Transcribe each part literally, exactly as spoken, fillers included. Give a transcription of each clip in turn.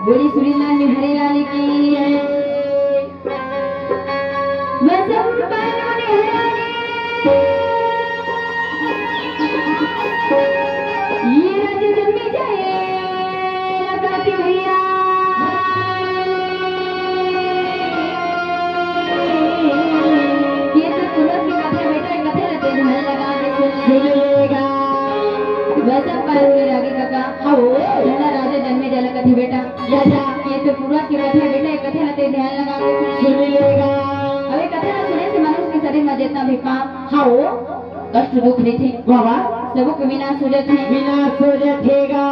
बोली सूरीलाल बिहारी लाल की। वसंत पंचमी हराने, ये राजा जन्मे जाए लगाती भैया। ये तो तुलसी कथा बेटा, कथा लगे ध्यान लगा के सुन ले। सुन लेगा। वसंत पंचमी रागी काका। हाँ। पहला राजा जन्मे जाए लगाती बेटा। या, या। ये तो पूर्वज के कथा है बेटा, ये कथा ला ते ध्यान लगा के सुन ले। सुन लेगा। अबे कथा ला सुने से मनुष्य के शरीर में जितना भी पाप, हाँ, वो कष्ट दुख रहिथे, वाह, वाह। सबो के विनाश हो जाथे। विनाश हो जाथेगा।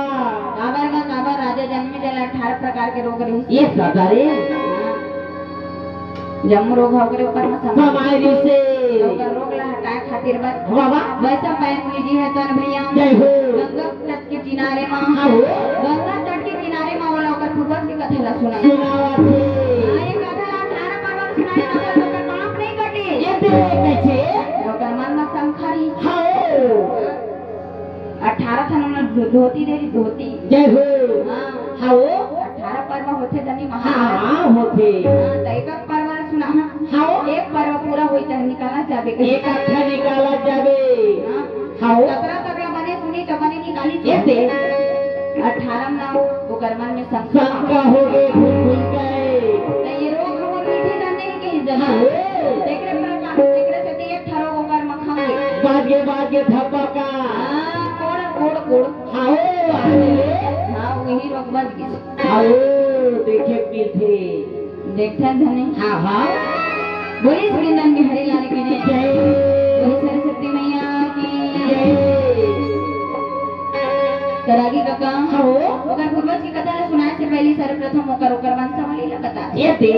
काबर गा, काबर राजा जन्मे जाए ला अठारह प्रकार के रोग रहिस। ये सदा रे। हाँ। जम्मो रोग ह ओकरे ऊपर म समाय समाय रिहिसे। ओकर रोग ला हटाए खातिर बर वाह, वाह। वैशंपायन मुनि जी हे तन भैया। जय हो। गंगा तट के किनारे म। हाँ हो। गंगा तट के किनारे म ओला ओकर पूर्वज के कथा ला सुनाए। सुनावत हे। हाँ, ये कथा ला अठारह परवर सुनाए, काबर ओकर पाप नहीं कटे। ये दे कैसे? ओकर मन म शंका रहिस। हाँ हो। अठारह ठन ओला धो-, धोती दे रही, धोती। जय हो। हाँ। हाँ हो। अठारह पर्व होथे धनी महाराज। हाँ, होथे। हाँ, त एक एक पर्व ला सुना, हाँ। हाँ हो। एक पर्व पूरा होई त निकाला जाबे कहीं। एक आधा निकाला जाबे। हाँ। हाँ हो। सत्रह तक ला बने सुनी त बने निकाली ये दे। अठारह ना हो, ओकर मन में शंका। शंका हो गए, भूल, भूल गए। त ये रोग हमर मीठे धन नहीं कही जाना। हाँ हो। तेकरे प्रकार, तेकरे से तो एक ठा रोग ओकर मखा होई। बाज गे, बाज गे, धब्बा का। हाँ, कोड़, कोड़, कोड़। हाँ, ओ, आ रे। हाँ, वही रोग बच गिस। हाँ, ओ, देखे मिलथे। देखथन धनी। हाँ, हाँ। बोली सूरीलाल बिहारी लाल की जय। जय। बोली सरस्वती मैया की जय। त रागी काका। हाँ, ओ। ओकर पूर्वज की कथा ला सुनाए से पहले सर्वप्रथम ओकर, ओकर वंशावली ला बता। ये दे।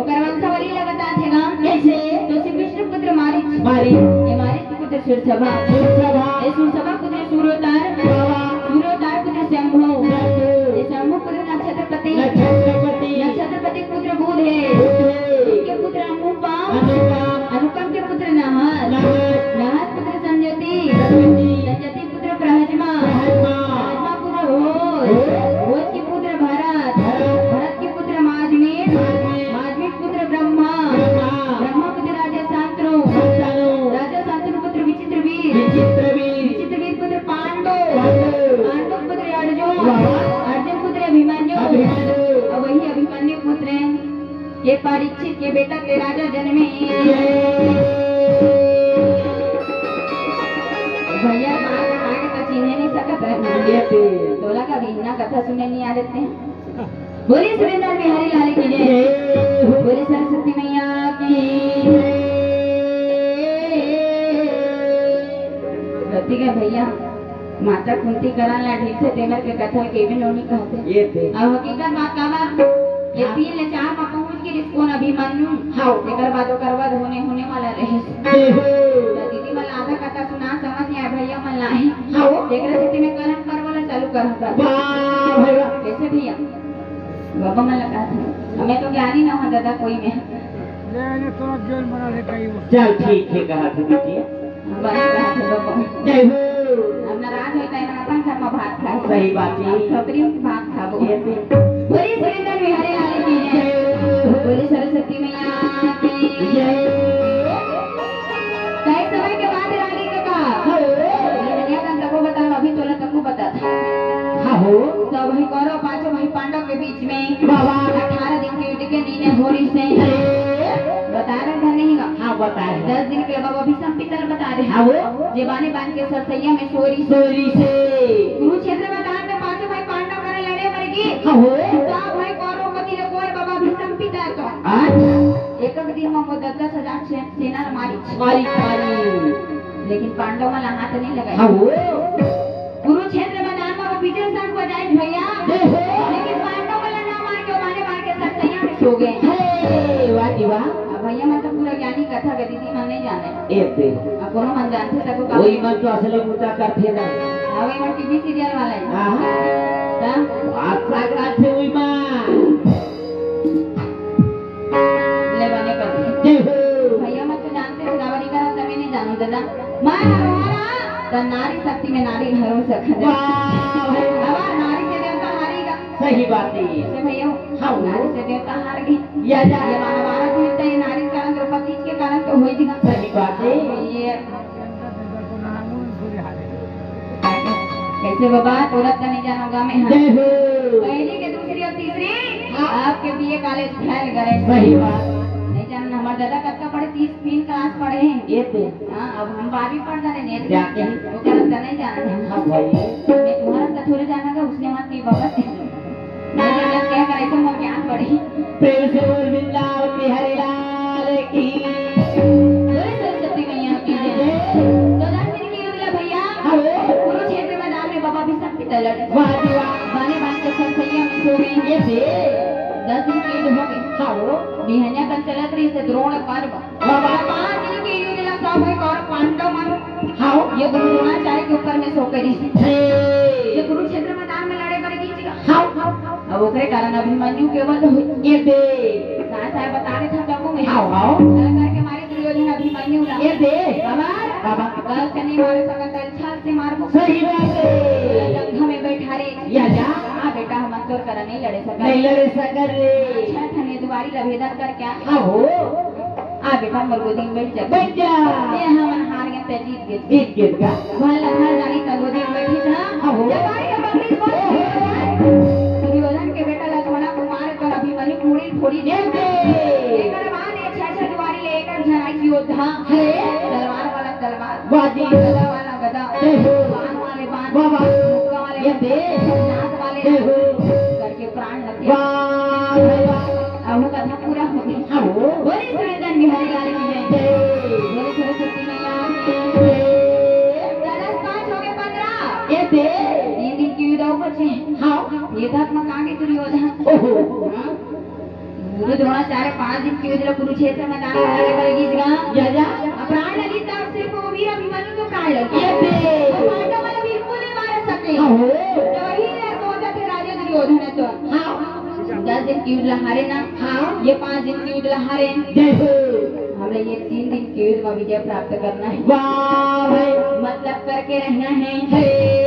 ओकर वंशावली ला बता थे गा। कैसे? तो श्री विष्णु पुत्र मारीच। मारीच। ये मारीच पुत्र सूरसभा। सूरसभा। ये सूरसभा पुत्र सूरोतार। बाबा। सूरोतार पुत्र शंभु। शंभु। ये शंभु पुत्र नक्षत्रपति। नक्षत्रपति। नक्षत्रपति पुत्र बुध हे। बुध हे। बुध के पुत्र अनुपम। अनुपम। अनुपम के पुत्र नहस। नहस। नहस पुत्र संजति। संजति। संजति पुत्र प्रहजमा। प्रहजमा। प्रहजमा पुत्र भोज। भोज। भोज के पुत्र भरत। भरत। भरत के पुत्र माजमीठ। माजमीठ। माजमीठ पुत्र ब्रह्मा। ब्रह्मा। ब्रह्मा पुत्र राजा शांतनु। शांतनु। राजा शांतनु पुत्र विचित्रवीर। विचित्रवीर। विचित्रवीर पुत्र पांडु। पांडु। पांडु पुत्र अर्जुन। वाह। अर्जुन पुत्र अभिमन्यु। अभिमन्यु। और वही अभिमन्यु पुत्र हे। के परीक्षित के बेटा के राजा जनमे। जय। भैया मार के मार के तो चिन्हे नहीं सकत हे। ये तो। तोला का भी इतना कथा सुने नहीं आ देते हैं। बोली सूरीलाल बिहारी लाल की जय। जय हो। बोली सरस्वती मैया की जय। गलती का भैया। माता कुंती करा ला ढीठ से तेमर के कथा के भी नोनी कहते। ये दे। अब हकीकत बात का बा? ये हाँ। तीन ले चार में पहुंच के रिस कोन अभिमन्यु। हाँ। एकर बाद ओकर बाद होने, होने वाला रहे। ये हो। तो दीदी मन आधा कथा सुना समझ नहीं आया, भैया मन ला ही। हाँ। एकरे सेती मैं कलम करवाला चालू कर हूँ। वाह भैया। कैसे भैया? बाबा मन ला कहा था। हमें तो ज्ञान ही ना हो दादा कोई में। ले, ले, तोरा जोर मना ले कहीं वो। चल ठीक है, कहा था दीदी। बने रहा थे लोग। जय हो। अब नाराज होता है, अपन घर में भात खाए। सही बात है। छोकरी में भात खाबो। ये भी। बोली सूरीलाल बिहारी लाल की जय। जय हो। बोली सरस्वती मैया की जय। कई समय के बाद रागी काका। हाँ। ये दुनिया का तको बता, अभी तोला तको बता था। हाँ हो। सब भाई कौरव, पांचों भाई पांडव के बीच में बाबा। अठारह दिन के युद्ध के निर्णय हो रही से। अरे। बता रहे धन नहीं गा। हाँ, बताए। दस दिन के बाबा भीष्म पिता बता रहे। हाँ, वो। जे बाने बान के सरसैया में सोरी। सोरी से। कुरुक्षेत्र मैदान में पांचों भाई पांडव करे लड़े मर गए। हाँ, वो। सब भाई कौरव पति ले कोर बाबा भीष्म पिता तो। अच्छा। एक एक दिन में वो दस दस हजार से-, सेना मारी। मारी, मारी। लेकिन पांडव वाला हाथ नहीं लगाया। हाँ, वो। कुरुक्षेत्र मैदान में वो विजय शंख बजाए भैया। जय हो। लेकिन पांडव वाला ना मार के, मारे मार के सरसैया में सो गए। हे। ए, वाह जी वाह। अब भैया मन तो पूरा ज्ञानी कथा के दीदी मन नहीं जाने। ए दे। अब कोनो मन जानथे तको का? वही मन तो असली मुद्दा करथे ना। हाँ, वही मन टीवी सीरियल वाला है। हाँ। का? बात का करथे वही मन। ले बने करथे। जय हो। भैया मन तो जानथे, सिलावरी करन तमे नहीं जानो दादा। मैं हरवारा, त नारी शक्ति में नारी हरो सखन। वाह भाई। अब नारी से देवता हारी गा। सही बात है। से भैया, हाँ। नारी से देवता हार गई। या जा। ये महाभारत युद्ध है, नारी के कारण, द्रौपदी के कारण तो होई थी ना। सही बात है। ये कैसे बाबा, तुरंत नहीं जानूंगा मैं, हाँ। जय हो। पहली के दूसरी और तीसरी, हाँ। आपके बीए कॉलेज फैल गए। सही बात। नहीं जानना, हमारे दादा कब का पढ़े, तीस, तीन क्लास पढ़े हैं। ये तो। हाँ, अब हम बारहवीं पढ़ जाने नहीं। जाके। वो करत नहीं जाना है। हाँ भाई। मैं तुम्हारा तो थोड़े जाना का, उसने वहाँ की बाबा। मैं जब क्या करे तो मोर ज्ञान बढ़ी। प्रेम से बोल वृंदावन बिहारी लाल की। बोले सरस्वती मैया की जय। जय। तो दस दिन की युद्ध ला भैया। हाँ। कुरुक्षेत्र मैदान में बाबा भीष्म पिता लड़े। वाह जी वाह। बाने बाने के सब सैया में सो गए। ये दे। दस दिन की युद्ध हो गई। हाँ। बिहनिया कन चलत रही से द्रोण पर्व। बाबा। पांच दिन के युद्ध ला सब है कौरव पांडव मन। हाँ। ये गुरु द्रोणाचार्य के ऊपर में सो करी। हे। ये कुरुक्षेत्र मैदान में लड़े बर गीच गा। हाँ। अब ओकरे कारण अभिमन्यु के वध हो। ये दे। साय साय बता दे था तको में। हाँ, हाँ। लड़ करके मारे दुर्योधन अभिमन्यु ला। ये दे। बाबा। बाबा। गल से नहीं मारे सकत, छाल से मारबो। सही बात है। जंघा में बैठा रे। या जा। हाँ बेटा, हम तोर करा नहीं लड़े सकत। नहीं लड़े सकत रे। छह ठन ये दुआरी ला भेदन करके आ। हाँ हो। आ बेटा, मोर गोदी में बैठ जा। बैठ जा। ये हमन हार गए, ते जीत गए। जीत गए का? भल लखन जानी त गोदी में बैठी था। हाँ हो। जब आई तो पकड़ी बोल। दुर्योधन के बेटा लक्ष्मणा को मारे तो अभिमन्यु पूरी फोड़ी दे दे। एकर बाद ये छह छह दुआरी ले एक एक झन आई योद्धा। हे। तलवार वाला तलवार। बाजी। गदा वाला गदा। जय हो। बाण वाले बाण। वाह, वाह। मुक्का वाले ये दे। नाक वाले जय हो। करके प्राण लगे। वाह, भाई वाह। अब वो कथा पूरा हो गई। हाँ, हो। बोले सुरेंद्र बिहारी लाल की जय। जय। बोले सरस्वती मैया की जय। दस पाँच हो गए पन्द्रह। ये दे। तीन दिन की युद्ध बचे। हाँ। ये तक में कहाँ के दुर्योधन। ओहो। हाँ। गुरु द्रोणाचार्य पांच दिन के युद्ध ला कुरुक्षेत्र मैदान में लड़े बर गीस गा। या, या। अब प्राण लगी तब सिर्फ वो वीर अभिमन्यु के प्राण लगी। ये दे। वो पांडव वाला बिल्कुल नहीं मार सके। हाँ, हो। तो वही ला सोचा थे राजा दुर्योधन है तो। हाँ। दस दिन के युद्ध ला हारे ना। हाँ। ये पांच दिन के युद्ध ला हारे। जय हो। हमें ये तीन दिन के युद्ध में विजय प्राप्त करना है। वाह भाई। मतलब करके रहना है। हे।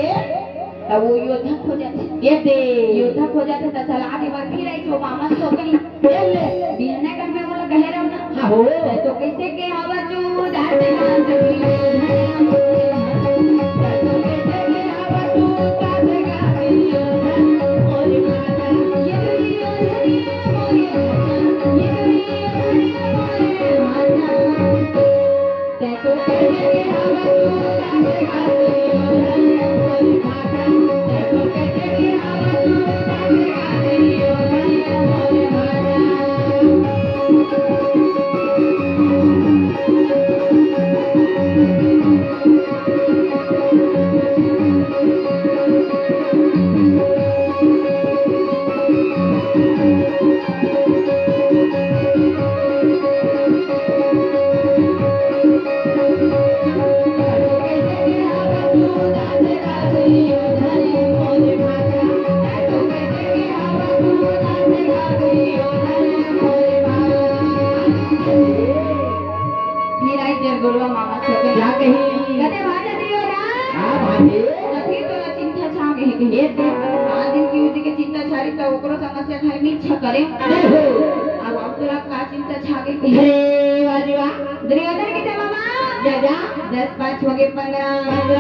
तब वो योद्धा खो जाथे। ये दे। योद्धा खो जाथे त सलाह दे बर फिर आई जो मामा सो गई। ये ले। बिहने कन में बोला कहे रहो ना। हाँ हो। तो कैसे के आवा तू दास गांव से। फिर आई तेर गोलवा मामा से। क्या कही? कहते, "भाजा दियो ना।" हाँ, भाजे। तो फिर तोला चिंता छा गई। ये देख। आज दिन की युद्ध के चिंता छा रही, तो ओकरो समस्या घर में इच्छा करे। जय हो। अब हम तोला का चिंता छा गई। अरे, वाह जी वाह। दुर्योधन के जवाब। जा, जा। दस पाँच हो गए पन्द्रह। पन्द्रह।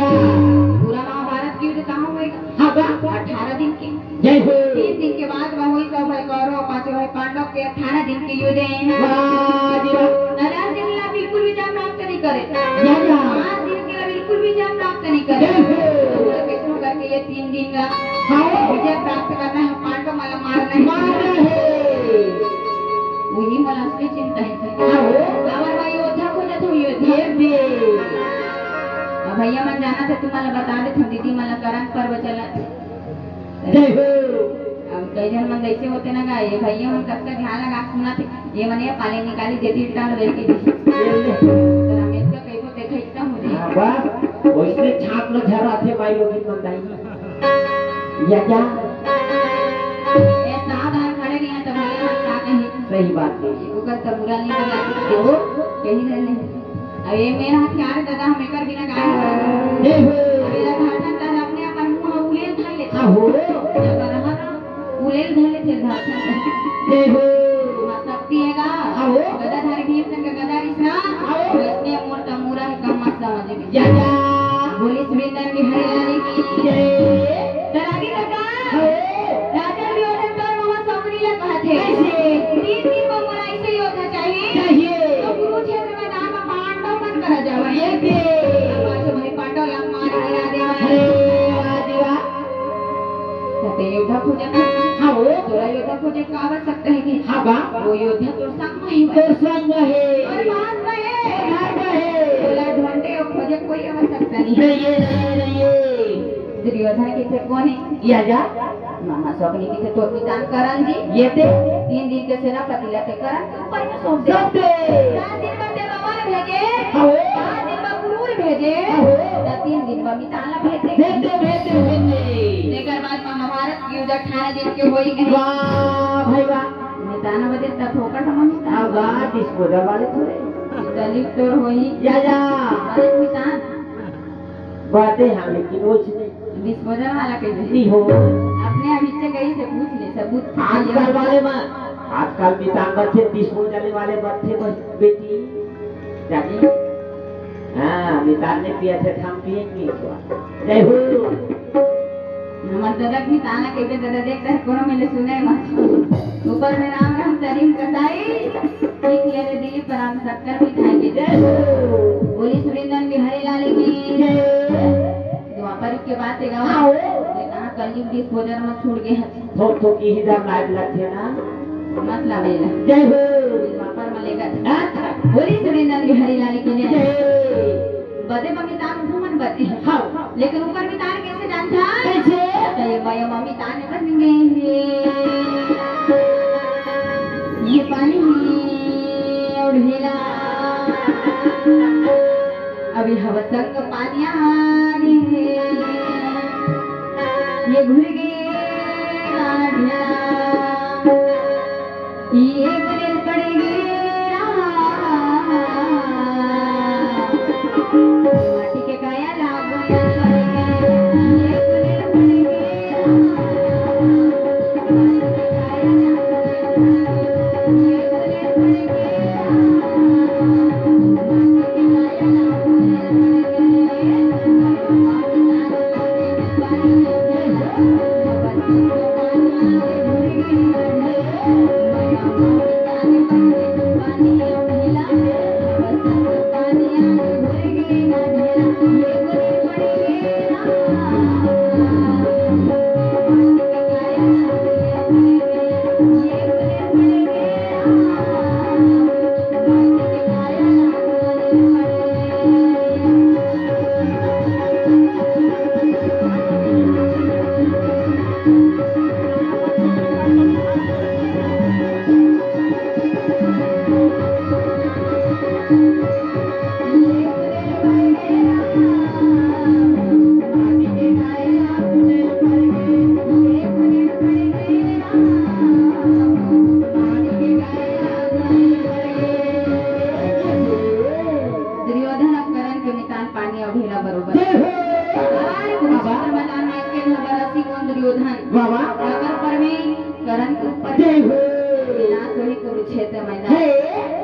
पूरा महाभारत के युद्ध कहाँ हुए? हाँ, बा। अठारह दिन के। जय हो। तीन दिन के बाद वह हुई सब भाई कौरव, पांचों भाई पांडव के अठारह दिन के युद्ध है। वाह जी वाह। नरसिंह ला बिल्कुल विजय प्राप्त नहीं करे। या, या। पांच दिन के ला बिल्कुल विजय प्राप्त नहीं करे। जय हो। तो बोले, "विष्णु करके ये तीन दिन का हाँ। विजय प्राप्त करना है, पांडव मला मारना है।" मारना है। वही मला असली चिंता है। हाँ हो। अमर भाई योद्धा को जत हुई योद्धा। ये दे। अब भैया मन जाना था, तुम्हारा बता दे, तुम दीदी मला करन पर्व चला। जय हो। अब कई झन मन ऐसे होते ना गा, ये भैया मन कतका ध्यान लगा सुना थे। ये मने पाले निकाली देती टाल बेल के दी। ये ले। तो रमेश का कहीं को देखा इतना हो रही। हाँ, बस, वैसे छाप में झरा थे भाई लोग की मंदाई। या क्या? ये सावधान खड़े नहीं है तो भैया हम क्या कहें? सही बात है। ये को कर तो बुरा नहीं लगा। देखो, कहीं रह ले। अब ये मेरा हथियार है दादा, हम एकर बिना गाय नहीं सकते। देखो। अब ये रघाटन दादा अपने अपन मुंह उलेल धर लेते। हाँ हो। जब रहा उलेल धर लेते रघाटन। देखो। मां शक्ति है गा। हाँ हो। गदाधारी भीमसेन का गदा रिसना। हाँ हो। वैसने मोर तमूरा है कम मत समझ में। या, या। बोली सुरेंद्र बिहारी लाल की जय। करागी काका। हाँ हो। राजा दुर्योधन तोर ममा सौकरी ला कहत हे। कैसे? तीन दिन में मोला ऐसे योद्धा चाहिए। चाहिए। तो कुरुक्षेत्र मैदान में पांडव मन करा जावे। ये दे। अब आज भाई पांडव ला मार गिरा देवा। अरे वाह जी वाह। तो ते योद्धा खोजत हे। हाँ हो। तोला योद्धा खोजे का आवश्यकता है कि हाँ बा। वो योद्धा तोर संग में ही बा। तोर संग में है। तोर पास में है। तोर घर में है। तोला ढूंढे और खोजे कोई आवश्यकता नहीं। नहीं, नहीं, नहीं। दुर्योधन के थे कौन है? या जा। मामा सौकरी के थे तोर मितान करण जी। ये ते? तीन दिन के सेनापति ला ते करण के ऊपर में सौंप दे। सौंप दे। दस दिन बर ते मामा ला भेजे। हाँ। पाँच दिन बर गुरु ला भेजे। हाँ। तो तीन दिन बर मितान ला भेज दे। भेज दे, भेज दे, भेज दे। एकर बाद महाभारत के युद्ध अठारह दिन के होई गए। वाह भाई वाह। मितान बदे त फोकट हम मितान। हाँ, वाह, disposal वाले थोड़े। कलयुग तोर होई। या, या। अरे मितान। बातें हाँ, लेकिन वो चीज़ डिस्पोजल वाला के दे। नहीं हो। अपने अभी से कहीं से पूछ ले, सबूत आजकल वाले में, आजकल मितान बच्चे डिस्पोजल वाले बच्चे बस बेटी, जानी? हाँ, मितान ने पिया थे, हम पिएंगे एक बार। जय हो। हमर दादा के मितान के दे दादा देख कर कोनो मिले सुने मत। ऊपर में राम राम करीम कसाई। ठीक ले रे दिलीप राम शक्कर भी खाएंगे। जय हो। बोली सुरेंद्र बिहारी लाल की जय। द्वापर के बात है गाँव। हाँ। ये कहाँ कलयुग डिस्पोजल में छूट गए हैं। थोक थोक यही दर लाग लगथे ना। मतलब ये ना। जय हो। द्वापर में लेकर। अच्छा। बोली सुरेंद्र बिहारी लाल की जय। जय। बदे मम्मी तान उठो मन बदे है। हाँ। लेकिन ऊपर में तान कैसे जानता? कैसे? तो ये माया मम्मी तान बन गई है। ये पानी है और ढेला। अभी हवा संग पानी आ रही है। ये घुर गए ढेला। ये गुलेल पड़ गया, माटी के काया लागो ना पड़ गया। ये गुलेल पड़ गया, माटी के काया लागो ना पड़ गया। ये गुलेल पड़ गया, माटी के काया लागो ना पड़ गया। दुर्योधन अउ करण के मितान पानी अउ ढेला बरोबर। जय हो। बाबा, कुरुक्षेत्र मैदान में एक के हबर हसी कौन दुर्योधन। बाबा। अगर पर में करण के ऊपर जय हो। विनाश होई कुरुक्षेत्र मैदान। हे।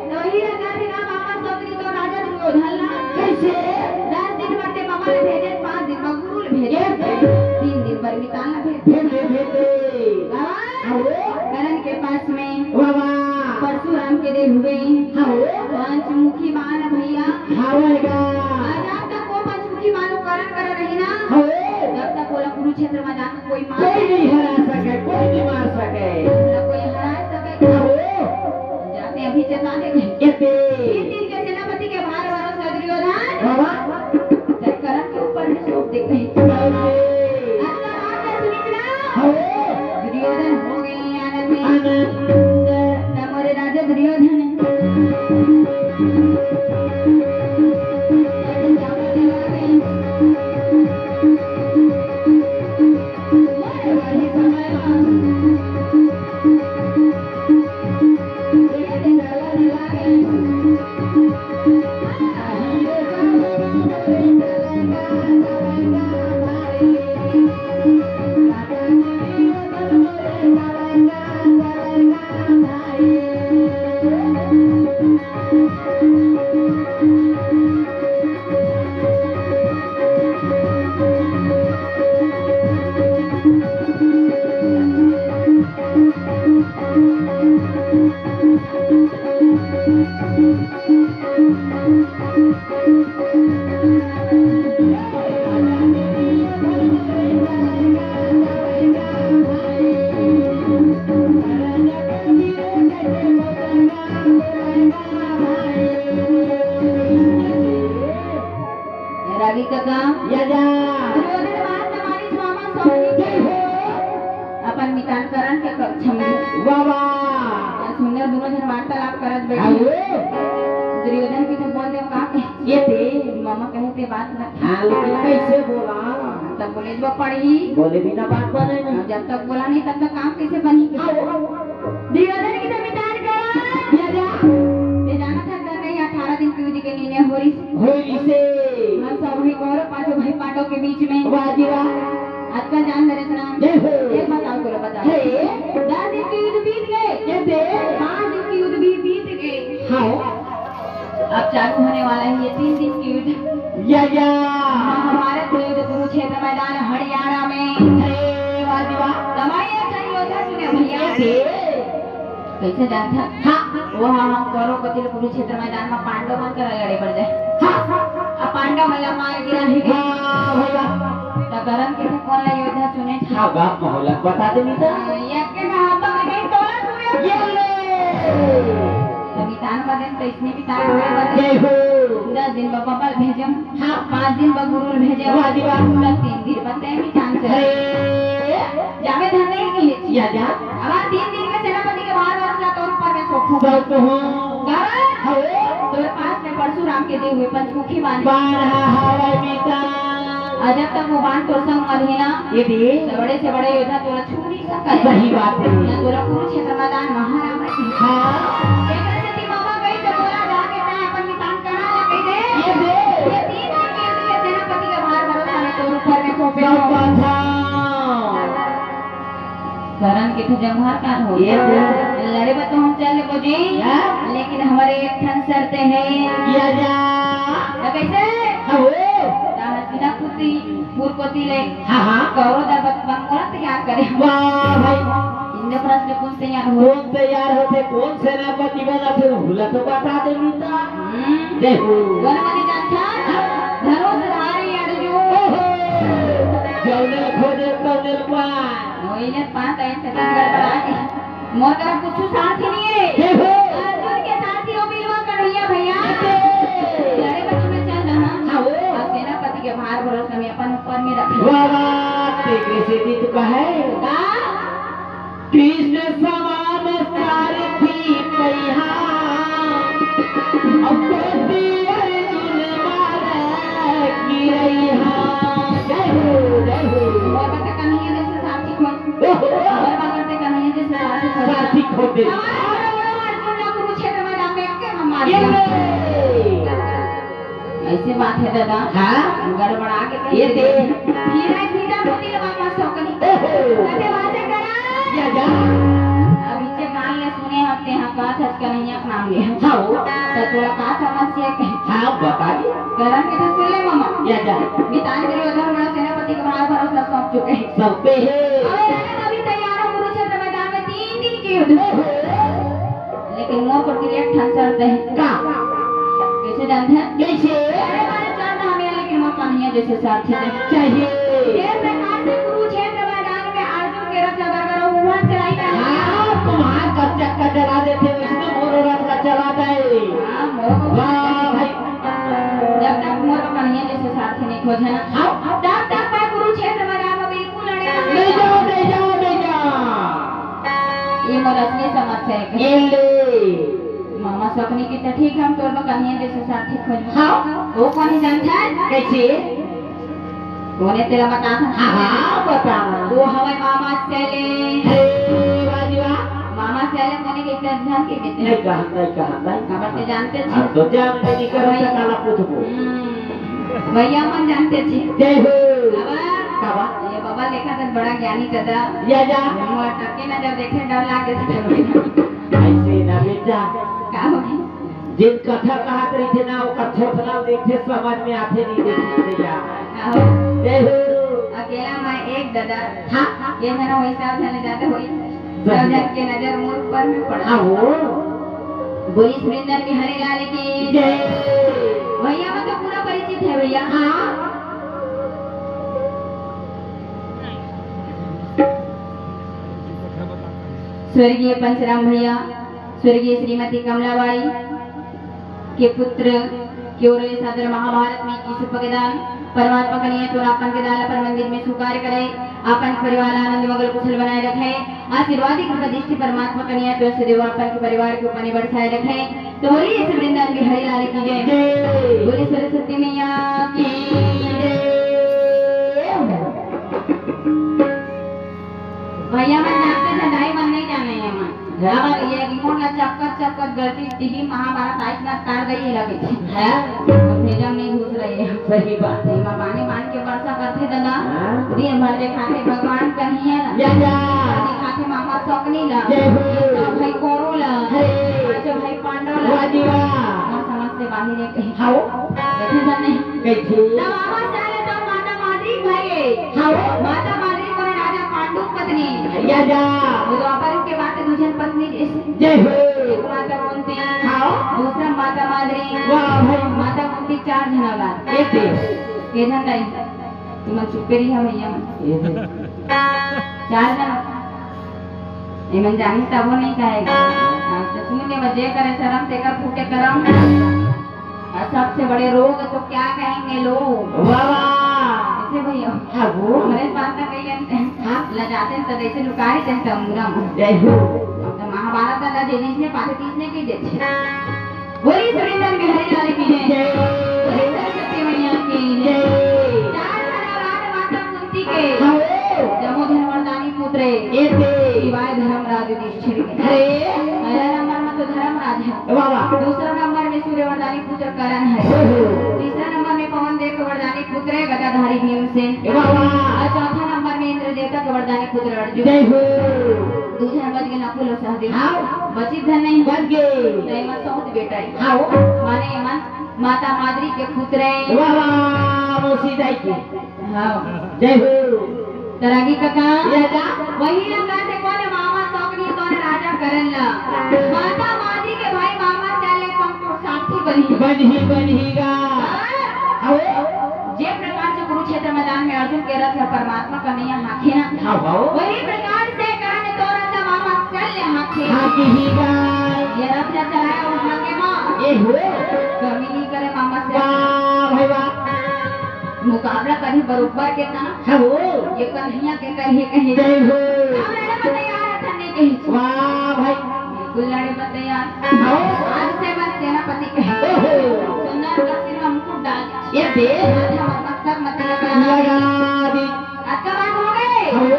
तो ही राजा थे ना बाबा सगरी तो राजा दुर्योधन ला। कैसे? दस दिन बर ते बाबा ने भेजे, पाँच दिन बर गुरु ने भेजे। ये। तीन दिन बर मितान ला भेजे। भेजे, भेजे। बाबा। आओ। करण के पास में वाह, वाह। परशुराम के दे हुए हाँ। पंचमुखी बाण भैया। हाँ, भैया। आज तक वो पंचमुखी बाण वो करण कर रही ना। हाँ। जब तक बोला कुरुक्षेत्र मैदान कोई मार कोई नहीं हरा सके, कोई नहीं मार सके। ना कोई हरा सके। हाँ। जाते अभी चेता दे। ये दे। तीन दिन के सेनापति के भार भरोसा दुर्योधन। बाबा। जब करण के ऊपर में सौंप देते हैं। सौंप दे। राजा राम ने सुनी ना। हाँ। दुर्योधन हो गए आनंद में। आनंद। तब मोरे राजा दुर्योधन रागी कका। या जा। दुर्योधन बात न मानिस मामा सौंपनी के। जय हो। अपन मितान करण के कक्ष में। वाह, वाह। या सुंदर दुनों झन वार्तालाप करत बैठे। हाँ, वो। दुर्योधन के तो बोल दे का कहे। ये दे। मामा कहे ते बात न। हाँ, लेकिन कैसे बोला? तब बोले जो पढ़ी। बोले बिना बात बने नहीं। जब तक बोला नहीं, तब तक काम कैसे बनी? हाँ, वो। दुर्योधन की तो मितान करण। या जा। ये जाना था, कर रही अठारह दिन की विधि के नीने हो रही। होई से। मन सब भाई कौरव, पांचों भाई पांडव के बीच में। वाह जी वाह। अतका जान दे रचना। जय हो। एक बताओ, बोलो, बताओ। हे। दस दिन की युद्ध बीत गए। ये दे। पांच दिन की युद्ध भी बीत गए। हाँ। अब चालू होने वाला है ये तीन दिन की युद्ध। या, या। महाभारत युद्ध, कुरुक्षेत्र मैदान हरियाणा में। हे, वाह जी वाह। कमाई अच्छा योद्धा चुने भैया। ये दे। कैसे जानता? हाँ। वो हम कौरव कोति ले कुरुक्षेत्र मैदान में पांडव मन करा लड़े बर जाए। हाँ। अब पांडव मन ला मार गिरा है। वाह भैया। त करण के से कौन ला योद्धा चुने था? हाँ, बाप मोहलत बता दे मिता। हाँ, ये के कहा तो मैं कहीं तोला सुने। ये ले। तो मितान बदन तो इसने मितान हुए बदन। जय हो। दस दिन बाबा बल भेजम। हाँ। पाँच दिन बर गुरु ल भेजे। वाह जी वाह। पूरा तीन दिन बर तैं भी काम करे। अरे। जामे धन नहीं कहे। या जा। अब तीन दिन में सेनापति के भार बरस ला तोर ऊपर में सौंपहूं। सौंपहूं। कारण? हवे। तोर पास में परशुराम के दे हुए पंचमुखी बाण। बाण हा हवय मिता। अउ जब तक वो बाण तोर संग मरही ना, ये दे। तो बड़े से बड़े योद्धा तोला छू नहीं सकय। सही बात है। ना तोला कुरुक्षेत्र मैदान महाराम रही। हाँ। एकरे सेती बाबा कही से बोला जाके तैं अपन मितान करण ला कहि दे। ये दे। ये तीन दिन के युद्ध के सेनापति के भार भरोसा में तोर ऊपर में सौंपे हंव। करण के तो जम्हार कान हो। ये दे। लड़े बर तो हम चल लेबो जी। हाँ। लेकिन हमर एक ठन शर्त है। या जा। तो कैसे? हाँ हो। तो हस्तिनापुर कोति ले। हाँ, हाँ। कौरव दल बर मोला तैयार करे। वाह भाई। इंद्रप्रस्थ ले कोन तैयार हो? कोन तैयार होथे, कोन सेनापति बनथे, ओला तो बता दे मिता। हम्म। देखो। कोन बने जानथा? धनुषधारी अर्जुन। ओहो। जौने खोजे तौने पाए। वही ने पाए तो ऐसे छत्तीसगढ़ पर आ गए। मोर करा कुछ सारथी नहीं है। हे हो। अर्जुन के सारथी हो बिलवा कन्हैया भैया। हे। लड़े बर तो मैं चल रहा। हाँ हो। अउ सेनापति के भार भरोसा में अपन ऊपर में रखे। वाह, वाह, तेरे से जीत का है। का? कृष्ण समान सारथी पैहा। अब तो अर्जुन मार गिरैहा। जय हो, जय हो। मोर बर तो कन्हैया जैसे सारथी खोज। ओहो। मोर बर तो कन्हैया जैसे सारथी खोज। सारथी खोज दे। हमारे बड़े बड़े अर्जुन ला कुरुक्षेत्र मैदान में के हम मार ये दिया। ले। ऐसे बात है दादा। हाँ। गड़बड़ा के ये दे। हीरा सीता मोती के बात मत सौकनी। ओहो। कते बाजा करा। या जा। अब इचे कान ले सुने हफ्ते हाँ का थच कन्हैया के नाम ले। हाँ। तो तोला का समस्या के? हाँ, बता दे। करण के तो सुन ले मामा। या जा। मितान दुर्योधन बड़ा सेनापति के भार भरोसा सौंप चुके हैं। सौंपे हैं। अबे अरे अभी तैयार हो कुरुक्षेत्र मैदान में तीन दिन के युद्ध। ओहो। लेकिन मोर कोति ले एक ठन शर्त है। का? कैसे जानथे? कैसे? अरे मारे चल ना हमें, लेकिन मोर कन्हैया जैसे सारथी दे। चाहिए। ये प्रकार से कुरुक्षेत्र मैदान में अर्जुन के रथ लगा करो, वहाँ चलाई का। हाँ, तुम्हार कब चक्का चला देथे, वैसने मोर रथ ला चला दे। हाँ, मोर को वाह भाई। जब तक मोर कन्हैया जैसे सारथी नहीं खोजे ना, हाँ। तब तक मैं कुरुक्षेत्र मैदान में बिल्कुल लड़े नहीं जाओ, नहीं जाओ, नहीं जाओ। ये मोर असली समस्या है। ये ले। मामा सपनी की तो ठीक है, हम तोर बर कन्हैया जैसे सारथी खोज। हाँ। वो कोन जानथा? कैसे? कोने तेला बता था? हाँ, हाँ, बता। वो हमारे मामा से ले। हे, वाह जी वाह। मामा मामा सियान ले कोने के इतना ध्यान के बेटे। नहीं कहा, नहीं कहा, नहीं कहा। काबर ते जानते हम छी। तो जान के नहीं करो, वही। तो काला पूछबो। हम्म। भैया मन जानते छी। जय हो। बाबा। बाबा। ये बाबा लेखा तो बड़ा ज्ञानी दादा। या जा। मोर टके ना जब देखे डर लागे। ऐसे ना बेटा। का हो गई? जेन कथा कहत रहिथे ना, ओकर थोथना देखे समझ में आथे, नहीं देखे भैया। आहो। जय हो। अकेला मैं एक दादा। हाँ। ये जना वही सब झन जाते होई। सब झन के नजर मोर ऊपर में पड़ा। आहो। बोली वृंदन बिहारी लाल की। जय। भैया में तो पूरा परिचित है भैया। हाँ। स्वर्गीय पंचराम भैया, स्वर्गीय श्रीमती कमलाबाई के पुत्र के ओर ले सादर महाभारत में इक्कीस रुपये के दान। परमात्मा कनिया तो अपन के दान ला अपन मंदिर में स्वीकार करे, अपन परिवार ला आनंद मंगल कुशल बनाए रखे। आशीर्वाद की कृपा दृष्टि परमात्मा कनिया तो सदैव अपन के परिवार के ऊपर बरसाए रखे। तो बोलिए इस वृंदावन बिहारी लाल की जय। जय। बोलिए सरस्वती मैया की जय। भैया मन जानते थे, दाई मन नहीं जाने ये मन। हाँ। अब ये रिमोट ला चपकत चपकत गलती टीवी महाभारत आइस ना तार गई लगे। हाँ। और भेजा नहीं घुस रही है। सही बात है। एमा बाने बान के वर्षा करथे दादा। हाँ। दिन भर दिखाथे भगवान कन्हैया ला। या, या। दिखाथे मामा सौकनी ला। जय हो। सब भाई कौरव ला। हरे। पांचों भाई पांडव ला। वाह जी वाह। और समझ से बाहर है कहीं। हाओ। देखे जाने। कइसे? तब आवाज आले तब माता माद्री भाई है। हाओ। माता माद्री कोने राजा पांडु पत्नी। या जा। वो द्वापर के बात दूजन पत्नी जैसे। जय हो। एक माता कुंती। हाओ। दूसरा माता माद्री। वाह भाई। माता कुंती चार जना बात। ये दे। ये झन दाई। तुम चुप्पे रही है भैया। ये दे। चार जना। ये मन जानी तब वो नहीं कहेगा। हाँ, तो सुन ले, बजे करे शर्म, तेकर फूटे करम। और सबसे बड़े रोग तो क्या कहेंगे लोग? वाह, वाह। कैसे भैया? हाँ, वो। हमारे बात ना कही जानते हैं। हाँ। लजाते हैं, तो ऐसे लुका ही देते हैं, मुरा मुरा। जय हो। अब तो महाभारत का लजे जिसने पाते, तीसने की देते। बोली सुरेंद्र बिहारी लाल की जय। जय। बोली सरस्वती मैया की जय। जय। चार जना राज माता कुंती के। हाँ, वो। जमोधन वरदानी पुत्र। ये दे। शिवाय धर्मराज युधिष्ठिर के। अरे। पहला नंबर में तो धर्मराज है। वाह, वाह। दूसरा नंबर में सूर्य वरदानी पुत्र करण है। ओहो। तीसरा नंबर में पवन देव के वरदानी पुत्र है गदाधारी भीमसेन। वाह, वाह। और चौथा नंबर में इंद्र देवता के वरदानी पुत्र अर्जुन। जय हो। दू झन बच गए नकुल और सहदेव। हाँ। बची धन नहीं। बच गए। तो एमन सौत बेटा है। हाँ। माने एमन माता माद्री के पुत्र है। वाह, वाह, मौसी दाई के। हाँ। जय हो। तरागी कका। या जा। वही लंका से कोने मामा सौकनी तोने राजा करन ला। माता माद्री के भाई मामा सियान ले कम पुरुषार्थी बनी। बनही, बनही गा। हाँ। आओ। जे प्रकार से कुरुक्षेत्र मैदान में अर्जुन के रथ ला परमात्मा कन्हैया हाँके ना। हाँ, हाँ। वही प्रकार से करण तो रथ ला मामा सियान ले हाँके। हाँके ही गा। ये रथ ला चलाया वो हाँके माँ। ए हो। कमी नहीं करे मामा सियान। वाह भाई वाह। मुकाबला करही बरोबर के ना। हाँ हो। ये कन्हैया के करही कहीं। जय हो। अब लड़े बर तैयार हथन नहीं कहीं। वाह भाई। बिल्कुल लड़े बर तैयार। हाँ। आज से मैं सेनापति कहीं। ओहो। सुंदर का सिर में मुकुट डाल। ये दे। माथा में मस्तक मत लगा। लगा दी। अतका बात हो गए। हाँ हो।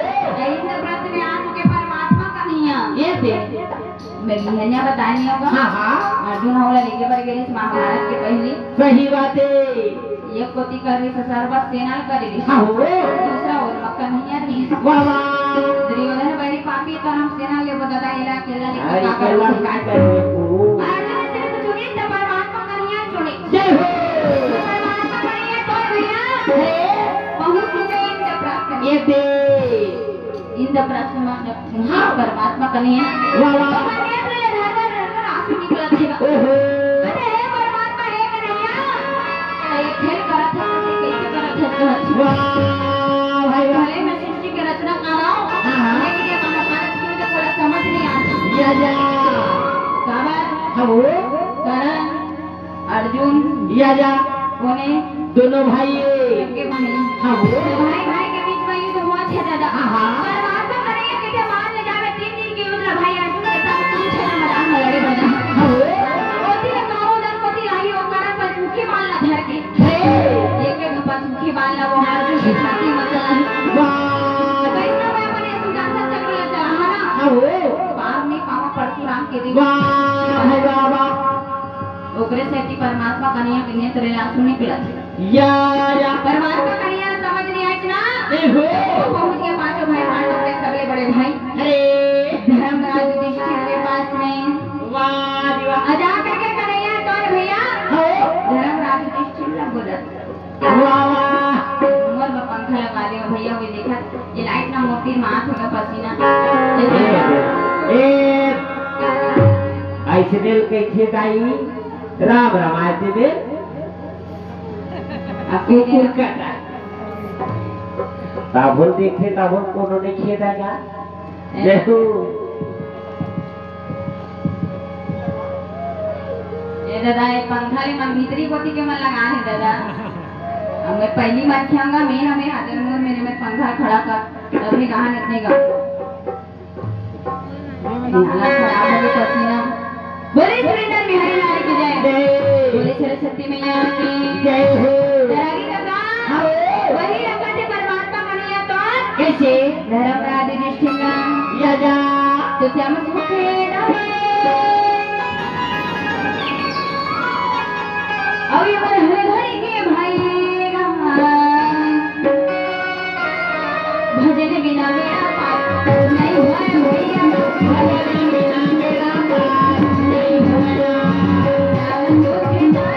इंद्रप्रस्थ में आ चुके परमात्मा कन्हैया। ये दे। मैं बिहनिया बताए नहीं होगा। हाँ, हाँ। अर्जुन ह ओला लेके बर गेरिस महाभारत के पहली। सही बात है। एक कोती कर रही से सर्व सेना कर रही। हाँ, हो। दूसरा ओर मक्का नहीं आ रही। वाह, वाह। दुर्योधन बड़ी पापी तो हम सेना ले बदला इला अकेला लेके अरे, का करूँ? अकेला का करूँ? अर्जुन सिर्फ चुनी तो परमात्मा कन्हैया चुनी। जय हो। परमात्मा कन्हैया तो भैया। हे। बहुत ही इंद्रप्रस्थ। ये दे। इंद्रप्रस्थ में हाँ। परमात्मा कन्हैया। वाह, वाह। ओकर नेत्र ले धर धर धर धर आंसू निकलत हे। ओहो। अरे हे परमात्मा, हे कन्हैया, ये खेल करत हे, तो कैसे करत हे, कहत हे। वाह, भाई, वाह। भले मैं सृष्टि के रचना कर रहा हूँ, हाँ, हाँ। लेकिन ये महाभारत क्यों तो पूरा समझ नहीं आता। या, या। काबर? हाँ, वो। करण। अर्जुन। या, या। कोने? दोनों भाई ये। सबके भाई। हाँ, वो। तो भाई, भाई के बीच में युद्ध हुआ था दादा। हाँ, हाँ। परमात्मा करे ये किथे मान ले जावे, तीन दिन के युद्ध ला भाई अर्जुन के साथ कुरुक्षेत्र मैदान में लड़े दादा। हाँ, वो। ओती ले कौरव दल कोती आई, ओकर पंचमुखी बाण ला धर के। हे। एक एक पंचमुखी बाण ला वो अर्जुन के छाती में चला है। वाह। वैष्णव है अपने सुदर्शन चक्र ला चला है ना। हाँ, वो। पार नहीं पावा वाह भाई वाह, वाह। ओकरे सेती परमात्मा कन्हैया के नेत्र ले आंसू निकलत हे। या, या। परमात्मा कन्हैया ल समझ नइ आइस ना। ए हो। तो पहुंच गे पांचों भाई पांडव के सबले बड़े भाई। अरे। धर्मराज युधिष्ठिर के पास में। वाह जी वाह। आ जा करके कन्हैया कौन भैया? हो। धर्मराज युधिष्ठिर ल बोलत। वाह, वाह। मोर बर पंखा लगा दे भैया, वो देखत ये लाइट ना मोती माथ होगा पसीना। ए, ऐसे दिल के खेदाई, राम राम आते दे। अब कुकुर काटा। ताबुल देखे, ताबुल कोनो नहीं खेदा का। देखो। ए दादा, ए पंखा ले मन भीतरी कोती के मन लगा हे दादा। अब मैं पहली मनखे हंव गा, मैं हमें हाजर मोर मेरे में पंखा खड़ा कर, तब भी कहा इतने गा। नाला खराब हो गई पसीना। बोले सुरेंद्र बिहारी लाल की जय। जय। बोले सरस्वती मैया की। जय हो। तरागी का गा। हाँ। वही रखा थे परमात्मा कन्हैया तो। कैसे? धर्मराज युधिष्ठिर ला। या जा। तो श्याम सुखे रहे। अउ ये मन हर घर के भाई राम। भजन बिना मेरा पार नहीं होय भैया। भजन बिना मेरा पार नहीं होय। श्याम सुखे रहे।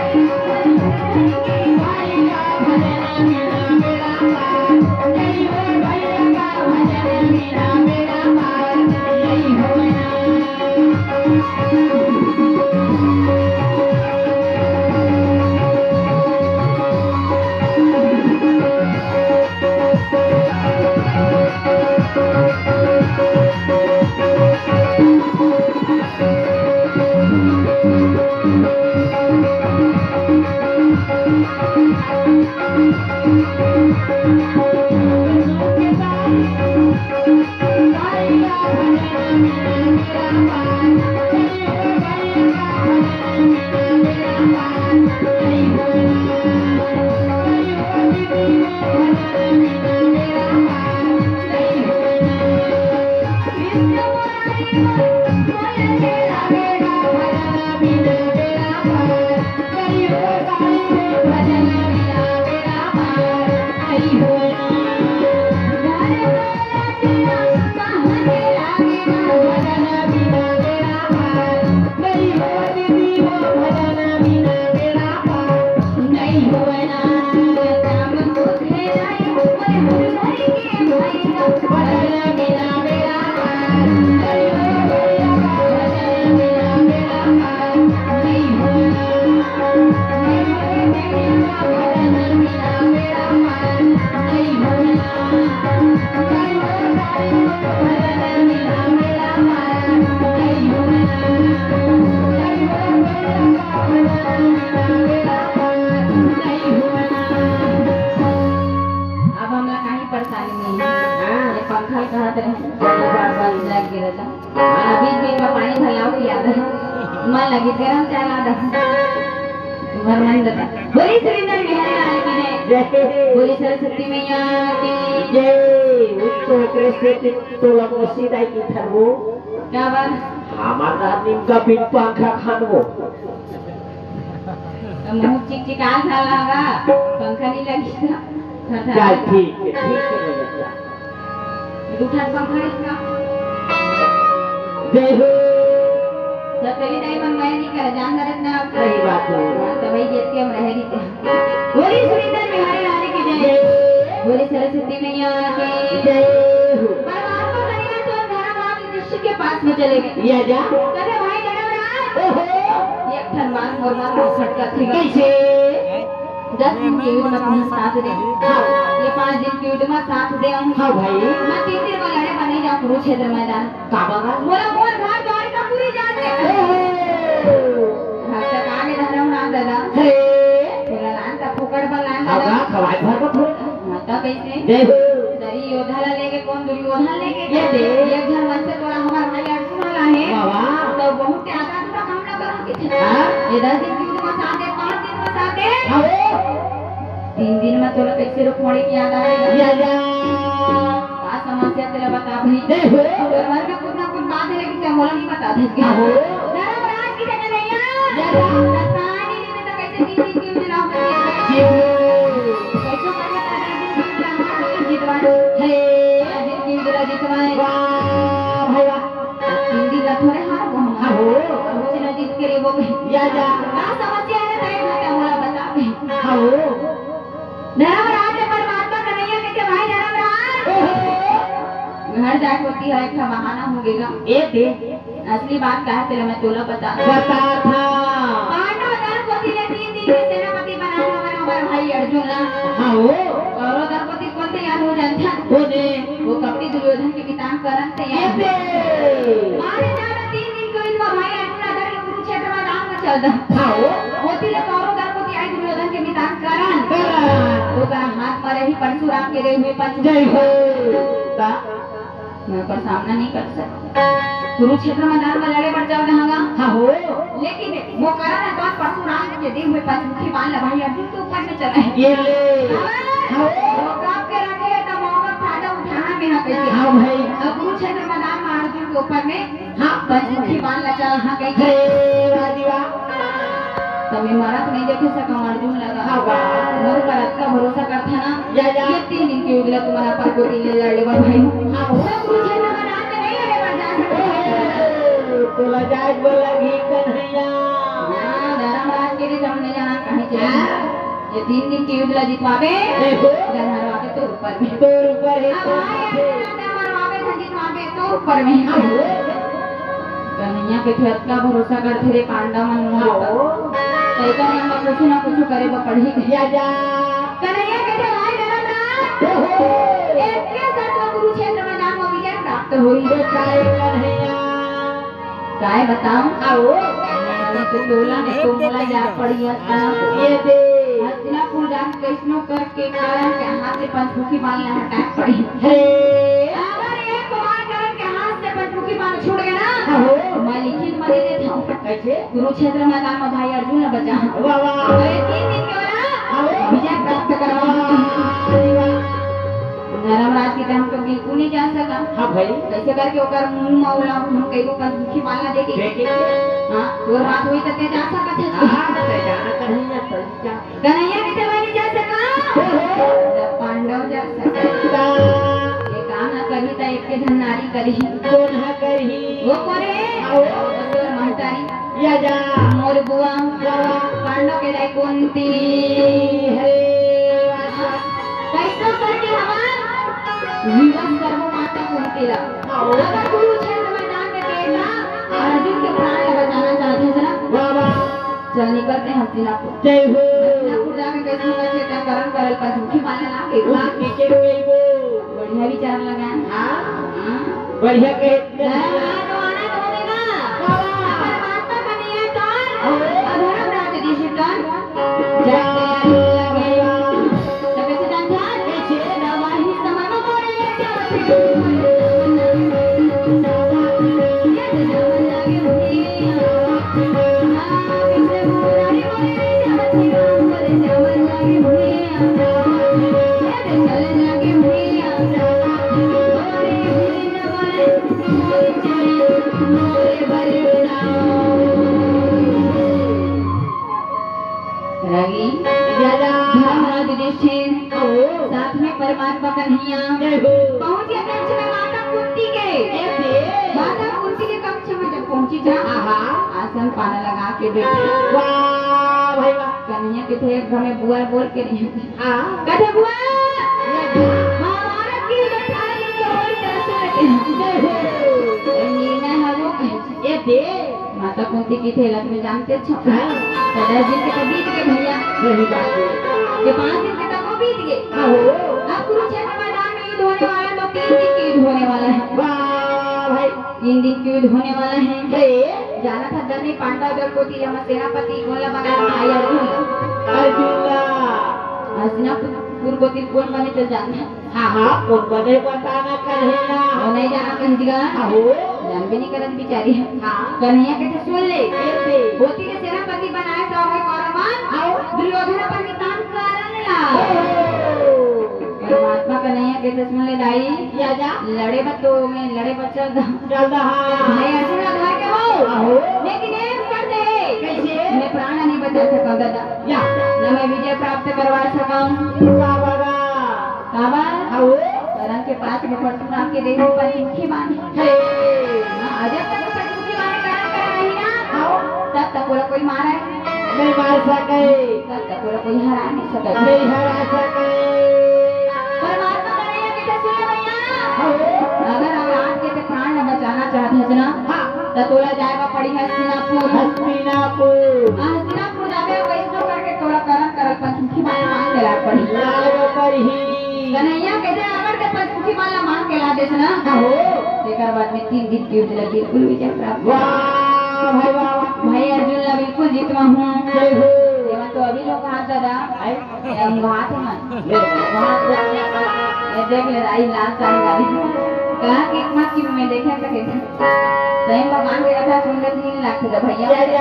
अब हमला काहे परेशानी नहीं है। हाँ। ये पंखा कहत रहे, बार बार लग गिरा था। हाँ, बीच बीच में पानी भर लाओ, याद है। मन लगी गरम चाय ला दे। तुम्हार मन लगा। बोली सुरेंद्र बिहारी लाल की जय। जय। बोली सरस्वती मैया की। जय। वो तो ओकरे से तो लमोसी दाई की थरवो। का बात? हमार आदमी का बिन पंखा खानवो। तो मुंह चिकचिका झाला बा, पंखा नहीं लगी था। चल, ठीक है, ठीक है, बेटा। दू ठन पंखा रही का? जय हो। सतरी दाई मन मैं नहीं कर, जान दरत ना। सही बात है। हाँ, तो भाई, जीत के हम रह रही थे। बोली सुरेंद्र बिहारी लाल की जय। जय। बोली सरस्वती मैया की। जय हो। परमात्मा कन्हैया तो धर्मराज युधिष्ठिर के पास में चले गए। या जा। कहते, "भाई धर्मराज, ओहो। एक ठन मार मोर मन में खटकत हे।" कैसे? दस दिन के युद्ध में तुम्हें साथ दे। हाँ। ये पाँच दिन के युद्ध में साथ दे हम। हाँ भाई। मैं तीन दिन में लड़े बने जा कुरुक्षेत्र मैदान। का बात? मोला मोर घर द्वारिका पूरी जान दे। ओहो। हाँ, तो कहाँ ले धर्मराज दादा? हे। बोला लान का फुकट बा लान हाँ, दादा। हाँ, खवाए भर को थोड़ा। हाँ, तो कैसे? जय हो। सरी योद्धा ला लेके कौन दुर्योधन लेके ये दे। ये घर मन से तोरा हमार भाई अर्जुन वाला है। वाह, वाह। तो बहुत त्याग का काम ना करो किसी ने। हाँ। ये दस दिन की युद्ध में साथ दे, पाँच दिन में साथ दे। हाँ, वो। तीन दिन में तोला कैसे रुक्मणी की याद आ गई? या, या। का समस्या तेला बता भाई। जय हो। और घर में कुछ ना कुछ बात है लेकिन मोला नहीं बता दे। आहो। धर्मराज की जगह नहीं आ। जय राम। दस्तानी नहीं तो कैसे तीन दिन की उजला हो गई? जी। कैसे करके तेरा तीन दिन की उजला हो गई? जितवान। हे। तीन दिन की उजला जितवान। वाह, भाई वाह। तीन दिन ला थोड़े हार को हम। आहो। अब उजला जीत के रे वो कहीं। या जा। का समस्या है तेरे घर का, मोला बता दे। आहो। धर्मराज, परमात्मा कन्हैया के भाई धर्मराज। ओहो। घर जाए होती है, एक ठा बहाना हो गएगा। ए दे। असली बात का है, तेला मैं तोला बता। बता था। पांडव दल कोती ले तीन दिन के सेनापति बनाए हमारे, हमारे भाई अर्जुन ला। हाँ हो। कौरव दल कोती कौन तैयार हो जाता? कोने? वो कपटी दुर्योधन के मितान करन तैयार। ए दे। मारे जाना तीन दिन के इनका भाई अर्जुन ला धर के कुरुक्षेत्र मैदान में चल दा। हाँ हो। होती ले कौरव दल कोती आई दुर्योधन के मितान करन। करन। ओकरा हाथ में रही परशुराम के दे हुए पंच। जय हो। बा। मैं ओकर सामना नहीं कर सकता। कुरुक्षेत्र मैदान में लड़े बर चल रहा गा। हाँ हो। लेकिन वो करा ना तो परशुराम के दे हुए पंचमुखी बाण ला भाई अर्जुन के ऊपर में चला है। ये ले। हाँ। हाँ। वो काप के रखे है तो मौका फायदा उठाना में हाँ कहिके। हाँ भाई। अब कुरुक्षेत्र मैदान में अर्जुन के ऊपर में हाँ। पंचमुखी बाण ला चला हाँ कहिके। अरे वाह जी वाह। तमे मरत नहीं देखे सकम अर्जुन लगा। हाँ, वाह। मोर पर अतका भरोसा करथा ना। या, या। ये तीन दिन के उजला तुम्हारा पर को दिन ले लड़ लेवा भाई। हाँ, वो कुरुक्षेत्र मैदान में नहीं लड़े बर जा सकते। ओहो, तोला जाए बोला घी कन्हैया। हाँ, धर्मराज के लिए हम नहीं जाना कहीं चाहिए। हाँ। ये तीन दिन के उजला जितवावे, देखो। गंधर्वा के तोर ऊपर में। तोर ऊपर है, अब तोर आए ऊपर है। हैं, गंधर्वा के धन जितवावे तोर ऊपर में। हाँ, वो। कन्हैया के थे अतका भरोसा करथे रे पांडव मन मोर ऊपर। हाँ। तैका मन ला कुछु ना कुछु करे बर पड़ही। या जा। कन्हैया के थे भाई धर्मराज। ओहो। एक के साथ में कुरुक्षेत्र मैदान में विजय प्राप्त होई। तो काय कन्हैया। काय बताऊं? आओ। तो तोला ने तो मोला याद पड़ी है। ये दे। हस्तिनापुर जाके कैसनो करके कर्ण के हाथ से पंचमुखी बाण ला हटाए पड़ी। हे। अगर एक बार कर्ण के हाथ से पंचमुखी बाण छूट गया ना, हाँ हो। मैं लिखित मरे देता हूँ। कैसे? कुरुक्षेत्र मैदान में भाई अर्जुन ला बचा। वाह, वाह। अरे तीन दिन के वाला हाँ हो। विजय प्राप्त करवा। वाह, वाह। धर्मराज के टाइम तो बिल्कुल नहीं जा सका। हाँ भाई। कैसे करके ओकर मुंह में उला हम कई को पंचमुखी बाण ला देके। देखे। हाँ, तोर बात होई त ते जा सकत है। हाँ, ते जाना कन्हैया, तो जा। कन्हैया के ते नहीं जा सका। हो, हो। ना पांडव जा सका। का? ये काम ना करी त एक के धन नारी करी। कोन हा करही? वो करे। आओ। वो तोर महतारी। या जा। मोर बुआ। या। पांडव के दाई कुंती। हे वाह। कैसे करके हमार विवश करबो माता कुंती ला। आओ। अगर कुरुक्षेत्र मैदान में बेटा अर्जुन के प्राण ला बचाना चाहते हैं ना? वाह, वाह। चल निकलते हैं हस्तिनापुर। जय हो। हस्तिनापुर जाके कैसे करके त्या करण करल पंचमुखी बाण ला के। हाँ, पीछे कोई वो। बढ़िया विचार लगा। हाँ। हाँ। बढ़िया कहे। धर्मराज तो आना तो होने का। हाँ। परमात्मा का नियंत्रण। हाँ। अधर्मराज युधिष्ठिर। जय भैया। तो कैसे जान था? कैसे? नवाही समन मोरे जात। ये तो जान लगे भैया। हाँ, कैसे मोरे जात। रागी। या, या। धर्मराज युधिष्ठिर। ओ। साथ में परमात्मा कन्हैया। जय हो। पहुंचे कक्ष में माता कुंती के। जय हो। माता कुंती के कक्ष में जब पहुंची जा, आहा। आसन पाना लगा के बैठे। वाह भाई वाह। कन्हैया के थे एक घर में बुआ बोल के नहीं। हाँ। कथे बुआ, महाभारत की जय। अठारह दिन के होली तरह से रहते हैं। जय हो। ये निर्णय है वो कहे। ये दे। माता कुंती की थे लग में जानते छो। हाँ। तो दस दिन के तो बीत गए भैया। सही बात है। ये पाँच दिन के तो वो बीत गए। आहो। अब कुरुक्षेत्र मैदान में युद्ध होने वाला है, तो तीन दिन के युद्ध होने वाला है। वाह भाई। तीन दिन के युद्ध होने वाला है। हे। जाना था धर्मी पांडव दल को तिलम सेनापति कौन ला बना था? भाई अर्जुन ला। अर्जुन ला। हस्तिनापुर को तिल कौन बने तो जाना है। हाँ, हाँ, कौन बने बताना कन्हैया। वो नहीं जाना कन्हैया। आहो। जान भी नहीं करत बिचारी। हाँ। कन्हैया के तो सुन ले। कैसे? होती के सेनापति बनाए तो है कौरव मन। आओ। दुर्योधन पर नितान कारण ला। ओहो। परमात्मा कन्हैया के तो सुन ले दाई। या जा। लड़े बा तो मैं लड़े बा चल दा। चल दा, हाँ। भाई अर्जुन ला आहो। लेकिन एक शर्त हे। कइसे? मैं प्राण नहीं बचा सकंव दादा। या। न मैं विजय प्राप्त करवा सकंव। का बाबा? काबर? आहो। करण के पास में परशुराम के देह में पंचमुखी बाण हे। हे। हाँ, अउ जब तक पंचमुखी बाण करण करा रही ना, आहो। तब तक ओला कोई मारे नहीं मार सके। तब तक ओला कोई हरा नहीं सके। नहीं हरा सके। परमात्मा कन्हैया कथे, सुन ले भैया। हाँ। अगर अगर आज के ते प्राण ला बचाना चाहत हस ना, हाँ। त तोला जाए बर पड़ही हस्तिनापुर। हस्तिनापुर। हाँ, हस्तिनापुर जाबे, वैसनो करके तोला करण करल पंचमुखी बाण मांग के लाए बर पड़ही। लाए बर पड़ही। कन्हैया कथे, अगर ते पंचमुखी बाण ला मांग के ला देस ना, हाँ हो। तेकर बाद में तीन दिन के युद्ध ला बिल्कुल विजय प्राप्त। वाह भाई वाह, वाह। भाई अर्जुन ला बिल्कुल जीतवाहूँ। जय हो। एमा तो अभी लोग हाथ दादा। आई। ये हम हाथ में। ले, वहाँ को। ये देख ले, आई लाल साड़ी वाली। कहाँ के, कहाँ की मैं देखे तो देखे। सही भगवान के कथा सुन ले, तीन लाख के भैया। जय जय।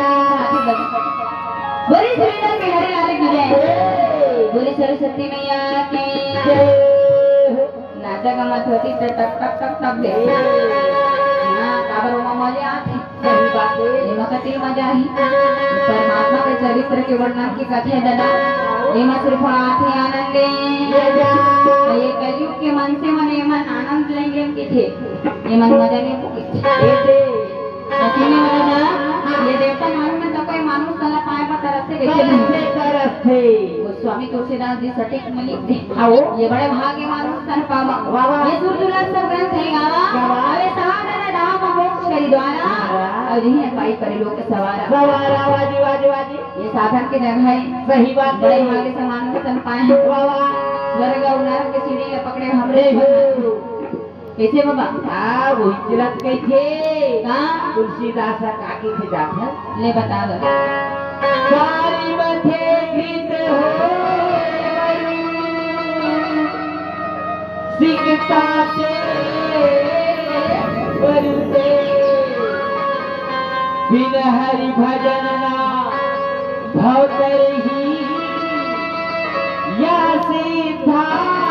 बोली श्री राम बिहारी लाल की जय। जय। बोली सरस्वती मैया की। जय। नाचा का मत होती तो टक टक टक टक दे। हाँ, काबर ओमा मजा आथे। सही बात हे। एमा कते मजा आही। परमात्मा के चरित्र के वर्णन के कथे दादा। एमा सिर्फ आथे आनंदे। जय जय। ये कलयुग के मनसे मन एमन आनंद लेंगे किथे। एमन मजा लेंगे किथे। ए दे। सच में दादा, ये देवता मानव में तो कोई मानुष तन ला पाए बर तरसथे, तरसथे, तरसथे। गोस्वामी तुलसीदास जी सटीक में लिखथे। हाँ वो। ये बड़े भाग्य मानुष तन पावा। वाह, वाह। ये सुर दुर्लभ सब ग्रंथ हे गावा। गावा। अरे साधन धाम मोक्ष करी द्वारा। वाह। अउ जिन्हें पाई परी लोक सवारा। सवारा, वाह जी, वाह जी, वाह जी। ये साधन के जगह हे। सही बात हे। बड़े भाग्य से मानुष तन पाए। वाह, वाह। स्वर्ग अउ नरक के सीढ़ी ला पकड़े हमरे जय हो। कइसे बाबा? आ, वही चलत कहिथे। का? तुलसीदास ह का कहिथे जात हे? ले बता दो। बारी मथे कृत हो सिकता से बरते। बिन हरि भजन ना भव तरही या सिद्धांत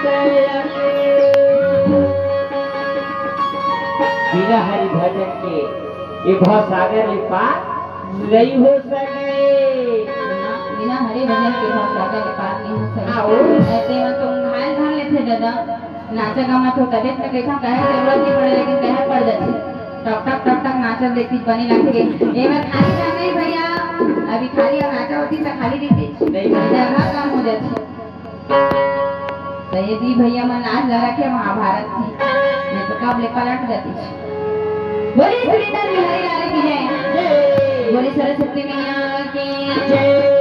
लगे। बिना हरि भजन के ये भवसागर ले पार नहीं हो सके। बिना हरि भजन के भवसागर ले पार नहीं हो सके। आओ। ऐसे में तुम घायल धर लेते दादा। नाचा गाना तो तबीयत में देखा कहे जरूरत नहीं पड़े, लेकिन कहे पड़ जाती। टक टक टक टक नाचा देती बनी लगती। ये बार खाली कर नहीं भैया, अभी खाली और नाचा होती तो खाली देती। नहीं। जगह कम हो जाती। तो ये दी भैया मन लाज ला रखे महाभारत की, नहीं तो कब ले पलट जाती। बोली श्री धन बिहारी लाल की जय। जय। बोली सरस्वती मैया की जय।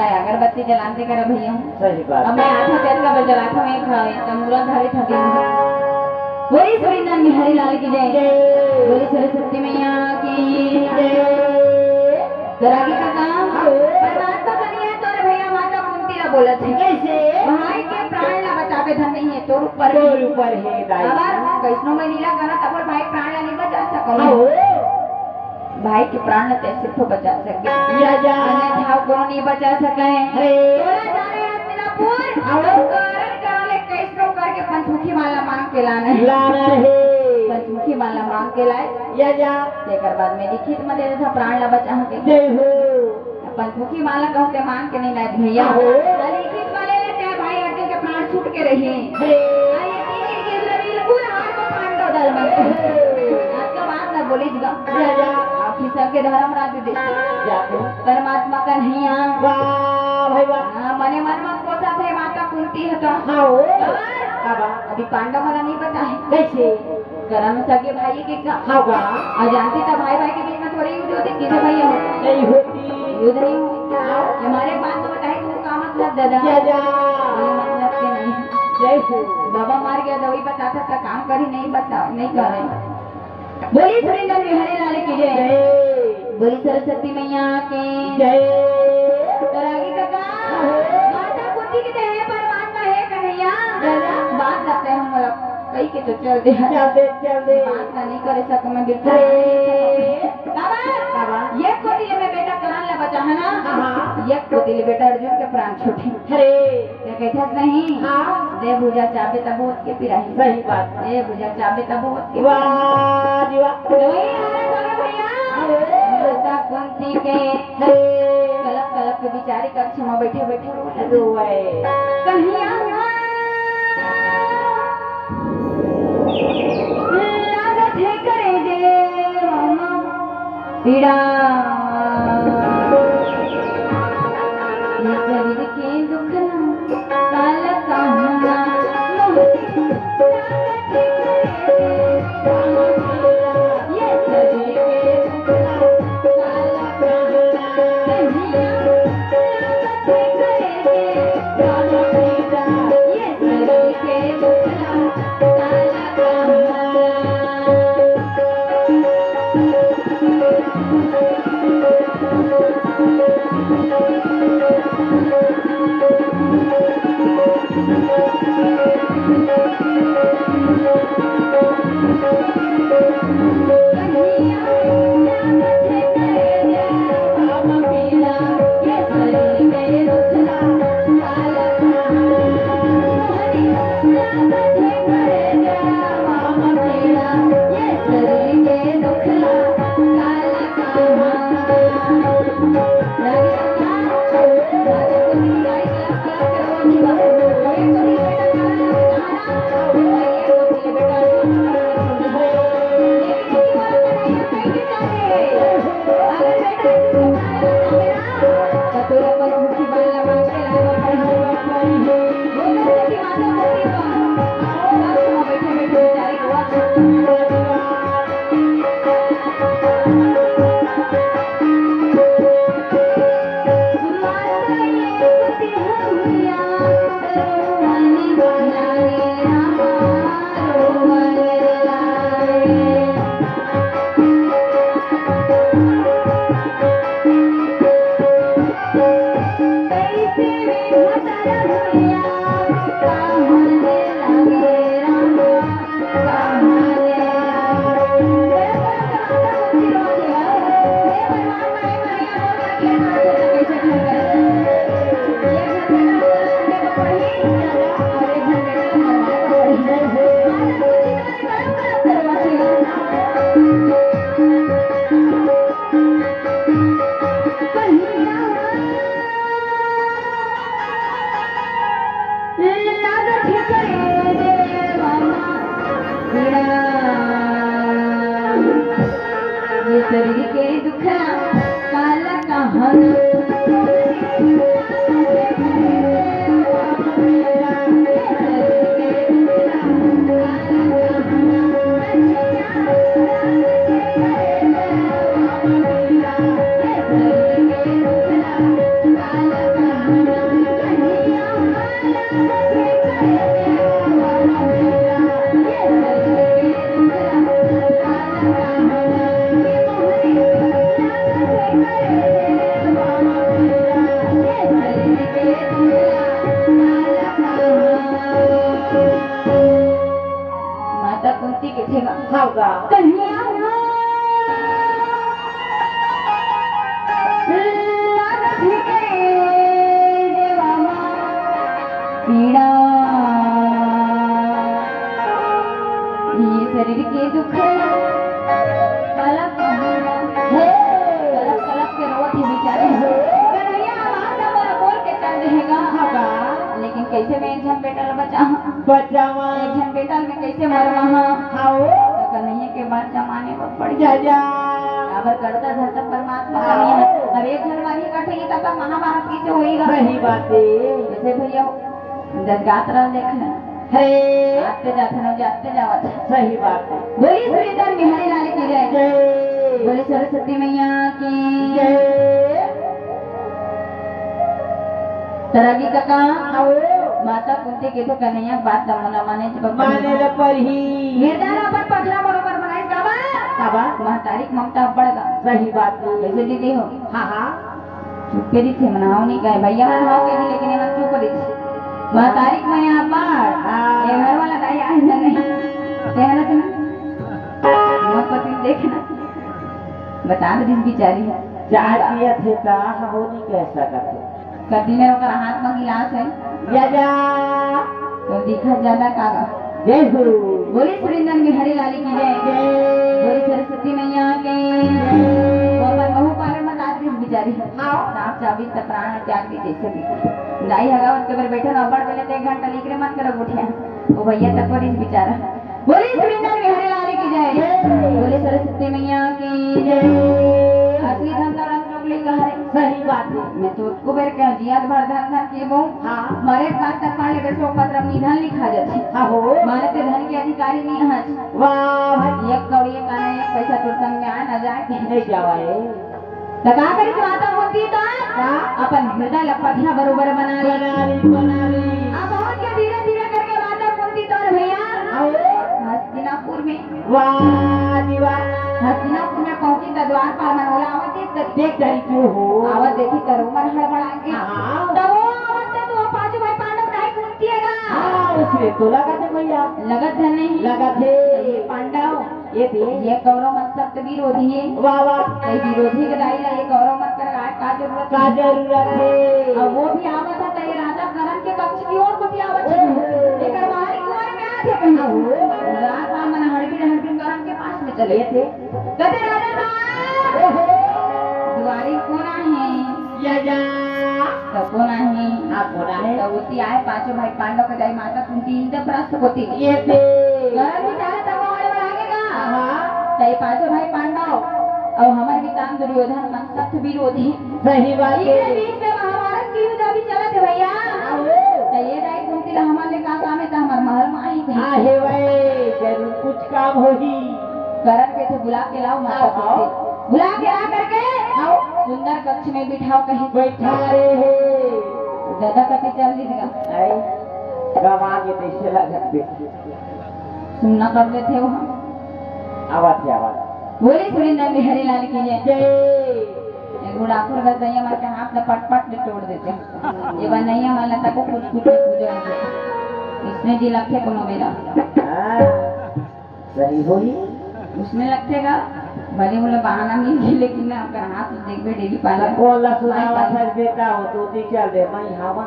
अगरबत्ती जलाते करा भैया। सही बात। अब मैं आठा तेरका बजे जलाता मैं खावे, तब मुरत धरे था दिन। बोली श्री नंद बिहारी लाल की जय। जय। बोली सरस्वती मैया की जय। तो रागी काका, आओ। परमात्मा कन्हैया तोर भैया माता कुंती ला बोलत हे। कैसे? भाई के प्राण ला बचावे धन नहीं है, तोर ऊपर तोर ऊपर है, दाई। अगर कैसनो मैं लीला करा, तब भाई प्राण ला नहीं बचा सको। आओ। भाई के प्राण ला तैं सिर्फ बचा सके। या, या। अन्यथा कोनो नहीं बचा सके। अरे। तोला जाना है हस्तिनापुर, आओ। तब कारण करा ले कैसनो करके पंचमुखी माला मांग के लाना है। लाना है। पंचमुखी माला मांग के लाए। या, या। तेकर बाद में लिखित में दे देता प्राण ला बचा के। जय हो। पंचमुखी माला कहूँ ते मांग के नहीं लाए भैया। आहो। आ लिखित में ले लेते हैं भाई अर्जुन के प्राण छूट के रही। हे। आ ये तीन दिन के अंदर बिल्कुल हार को पांडव दल में। आज का बात ना बोली जगा। या, या। आप ही सबके धर्म राज दे। या तो। परमात्मा कन्हैया। वाह भाई वाह। हाँ, मने मन में कोसा थे माता कुंती है तो। हाँ हो। और बाबा। अभी पांडव मना नहीं पता है। कैसे? करम सगे भाई के का? हाँ बा। अजानती त भाई भाई के बीच में थोड़ी युद्ध होती, किसे भैया हो? नहीं होती। युद्ध नहीं होती। हाँ। हमारे बात में बताए तू का मतलब दादा? या, या। कोई मतलब के नहीं। जय हो। बाबा मार गया दवाई बताता था काम करी नहीं बता, नहीं करे। बोली श्री नंद बिहारी लाल की जय। जय। बोली सरस्वती मैया की जय। तो रागी काका, माता कुंती की जय, परमात्मा है कन्हैया। जय। बात करते हैं हम लोग। कही के तो चल दे। चल दे, चल दे। बात ना नहीं करे सको मैं बिल्कुल। अरे। बाबा, बाबा। ये कोती ले मैं बेटा करण ला बचा है ना? हाँ, हाँ। ये कोती ले बेटा अर्जुन के प्राण छूटे। अरे। ये कहते नहीं। हाँ। दे भुजा चाबे तब बहुत के पिराही। सही बात। दे भुजा चाबे तब बहुत के वाह, जी वाह। वही हमारे बोले भैया। अरे। माता कुंती के अरे। कलप कलप के बिचारी कक्ष में बैठे बैठे रोए। रोए। कहिया लागत हे करे जे मामा पीड़ा। ये शरीर के दुख ना काला कामना मोहनी। ये शरीर के दुख काला कहन। कन्हैया, लागत हे के देवा मा पीड़ा, ये शरीर के दुख, कलप हे, कलप कलप के रोवत हे बेचारी। कन्हैया, अब आप तो मोला बोल के चल देहे गा। हाँ बा। लेकिन कैसे मैं एक झन बेटा ला बचाहूँ? बचावा। एक झन बेटा ला मैं कैसे मरवाहूँ? हाँ ओ। तो कन्हैया के बात ला माने बर पड़ जा, गया। जा। काबर करता धरता परमात्मा हाँ। का नहीं है। अब एक झन मारी कटे, ये तब महाभारत कैसे होएगा? सही बात है। जैसे भैया जस गात रहा देख ना। हरे। आते जात ना, जाते जावत। सही बात है। बोली सुरेंद्र बिहारी लाल की जय। जय। बोली सरस्वती मैया की जय। तरगी कका। आओ। माता कुंती के तो कन्हैया बात ला मोला माने च बप्पा माने ला परही। निर्धार अपन पथरा बरोबर बनाइस काबर? काबर? महतारी के ममता बढ़ गा। सही बात है। कैसे दीदी हो? हाँ, हाँ। चुप के रहिथे, मन हाव नहीं कहे, भैया मन हाव कहे, लेकिन एमन चुप रहिथे। महतारी के मया अपार, हाँ। ये घर वाला दाई आए ना नहीं, तेहरा से ना, मोर पति देखे ना, बता दे दिन बिचारी है। चाय पियत हे त हो नहीं कह सकत हे। कति में ओकर हाथ में गिलास है। या जा। तो दिखा ज्यादा कागा। जय हो। बोली सुरेंद्र बिहारी लाल की जय। जय। बोली सरस्वती मैया की जय। वो अपन बहू पारे में लात दिस बिचारी। हाँ। सांप चाबी त प्राण त्याग दी जैसे भी। दाई हगा उसके पर बैठे ना, बड़ पहले तो एक घंटा लिख रे मन कर उठे। वो भैया तक पर इस बेचारा। बोली सुरेंद्र बिहारी लाल की जय। जय। बोली सरस्वती मैया की जय। असली धन तो रंग लोग लेकर है। सही बात है। मैं तो कुबेर के जियाद भर धन धन के बहू। हाँ। मरे बात तक पाले बेसो पत्र निधन लिखा जाथे। हाँ हो। मारे ते धन के अधिकारी नहीं हस। वाह भाई। एक कौड़ी का नहीं, एक पैसा तोर संग में आ ना जाए। नहीं जावा है। त का करिस माता कुंती त? का? अपन हृदय ल पथरा बरोबर बना ले। बना ले, बना ले। अब बहुत के धीरे धीरे करके माता कुंती तोर भैया आओ। हस्तिनापुर में। वाह जी वाह। हस्तिनापुर में पहुंची त द्वारपाल मन ओला आवत देख कर देख डरी क्यों हो? आवत देखी त रोमन हड़बड़ा के। हाँ। त वो आवत त वो पांचों भाई पांडव दाई कुंती है गा। हाँ, उसने तो लगा थे भैया। लगत है नहीं। लगा थे। ये पांडव। ये दे। ये कौरव मन सख्त विरोधी है। वाह, वाह। ये विरोधी के दाई ला ये कौरव मन कर का, का जरूरत का है? जरूरत है? अब वो भी आवत है, तो ये राजा करण के पक्ष की ओर को भी आवत है। ओहो। एकर बाहरी कुंवर में आथे कहीं। ओहो। रात रात मन हड़बी हड़बी करण के पास में चले। ये दे। कते राजा साहब। ओहो। दुआरी कोन आहे? या, या। त कोन आहे? हाँ, कोन आहे? त ओती आए पांचों भाई पांडव के दाई माता कुंती इंद्रप्रस्थ कोती। ये दे। गरम बिचारा तब हड़बड़ा के गा। हाँ। त ये पांचों भाई पांडव अउ हमर मितान दुर्योधन मन सख्त विरोधी। सही बात है। इकरे बीच में महाभारत के युद्ध अभी चलत है भैया। हाँ। त ये दाई कुंती ला हमर ले का काम है, त हमर महल में आही कहीं। हाँ, हे भाई, जरूर कुछ काम होही। करण के थे बुला के लाओ माता आओ, कुंती। आओ। बुला के ला करके आओ। सुंदर कक्ष में बिठाओ कहीं। बैठा रहे हैं। दादा कति चल दी गा। आई, गवा के तैसे लगत बे। सुनना कर लेते हो। आवाज है, आवाज। बोली सुरेंद्र बिहारी लाल की जय। जय। ये गुड़ापुर गसैया मार के हाथ में पट पट ले तोड़ देते हैं। ये बनैया मार लेता को कुछ कुछ पूजा होती। इसने जी लगते कोनो मेरा। हाँ। सही होही। उसने लगथे गा, भले मोला बहाना मिल गे, लेकिन मैं ओकर हाथ में देखबे डेली पार्लर। बोला सुनावा थर बेटा हो, तो दी चल दे, मैं हवा।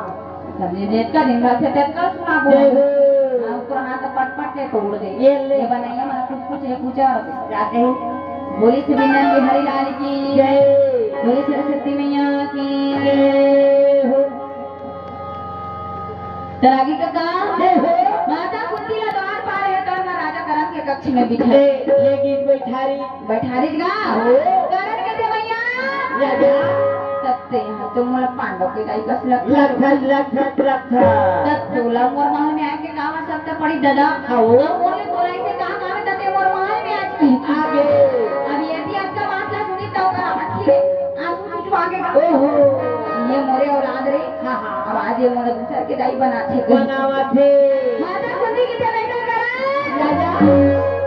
तब ये जेतका दिन भर से तेतका सुना बोल। जय हो। हाँ, ओकर हाथ पट पट के तोड़ दे। ये ले। ये बनैया मन कुछ कुछ ले पूछा। क्या कही? बोली सुरेंद्र बिहारी लाल की। जय। बोली सरस्वती मैया की। जय हो। त रागी कका, जय हो। माता कुंती ला द्वारपाल हे, त हमर राजा करण के कक्ष में बिठा। ले, लेकिन बैठारी। बैठारी गा। हो। करण के दे मैया। या, या। तब ते यहाँ तो मोला पांडव के दाई कस लगथे। लगथे, लगथे, लगथे। तब तोला मोर महल में आके काम सब त पड़ी दादा। हो। अब मोर ले तोला इसे कहा काम है, तब ते मोर महल में आज कहीं। आगे। अब यदि आपका बात ला सुनी, तो ओकर आँखी ले आंसू छुटवा के गा। ओहो। ये मोरे औलाद रे। हाँ, हाँ। अब आज ये मोला दूसर के दाई बनाथे। बनावत हे। माता कुंती के बेटा करा। राजा।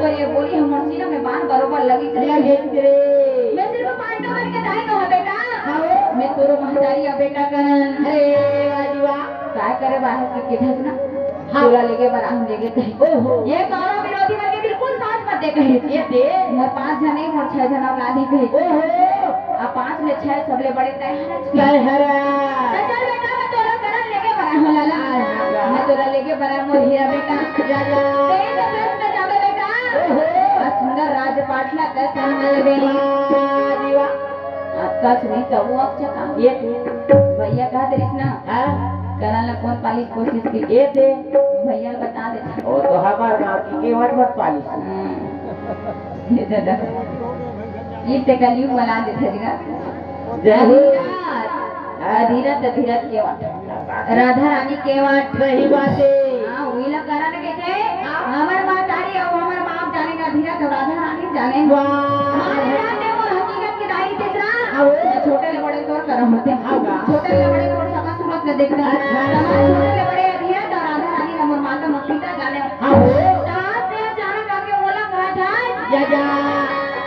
तो ये बोली हमर सीना में बाण बरोबर लगी चली। लगे रे। मैं सिर्फ पांडव मन के दाई नोहंव बेटा। हाँ। मैं तोरो महतारी अब बेटा करण। अरे वाह जी वाह। काय करे बाहर के किधर ना? हाँ। पूरा लेके बराम लेके कहीं। ओहो। ये कौरव विरोधी मन के बिल्कुल साथ मत ते कहे, ये दे। मोर पांच झन हे, मोर छह झन औलाद हे कहे। ओहो। अब पांच ले छह सबले बड़े तैं हरच। तैं हरच। त चल बेटा, मैं तोला करन लेगे बर आए हंव लाला। आय, आय, आय। मैं तोला लेगे बर आए हंव मोर हीरा बेटा। जा, जा। तें तो बस में जाबे बेटा। ओहो। अउ सुंदर राजपाट ला तैं संभालबे। वाह जी वाह। अतका सुने त वो अक चका। ये दे। भैया कहत रहिस ना। हाँ। करन ला कोन पालिस कोशिश के। ये दे। भैया ल बता देथे। वो तो हमर गांव के केवट मन पालिस। हम्म। ये दादा। ये ते कलयुग बना देथे जगा। जय हो। अधीरथ, अधीरथ, अधीरथ केवट। राधा रानी केवट। सही बात हे। हाँ, उही ला करन कहिथे। हाँ। हमर महतारी अउ हमर माँ जाने ना, अधीरथ अउ राधा रानी जाने। वाह। माँ जाने मोर हकीकत के दाई तेजरा। हाँ, वो। छोटे ले बड़े तोर करम होथे। हाँ, वाह। छोटे ले बड़े तोर सगा सूरत ल देखथे। अच्छा। तमार छोटे ले बड़े अधीरथ अउ राधा रानी ला मोर माता मोर पिता जाने। हाँ, वो। त आज तें अचानक आके मोला कहत हस। या, या।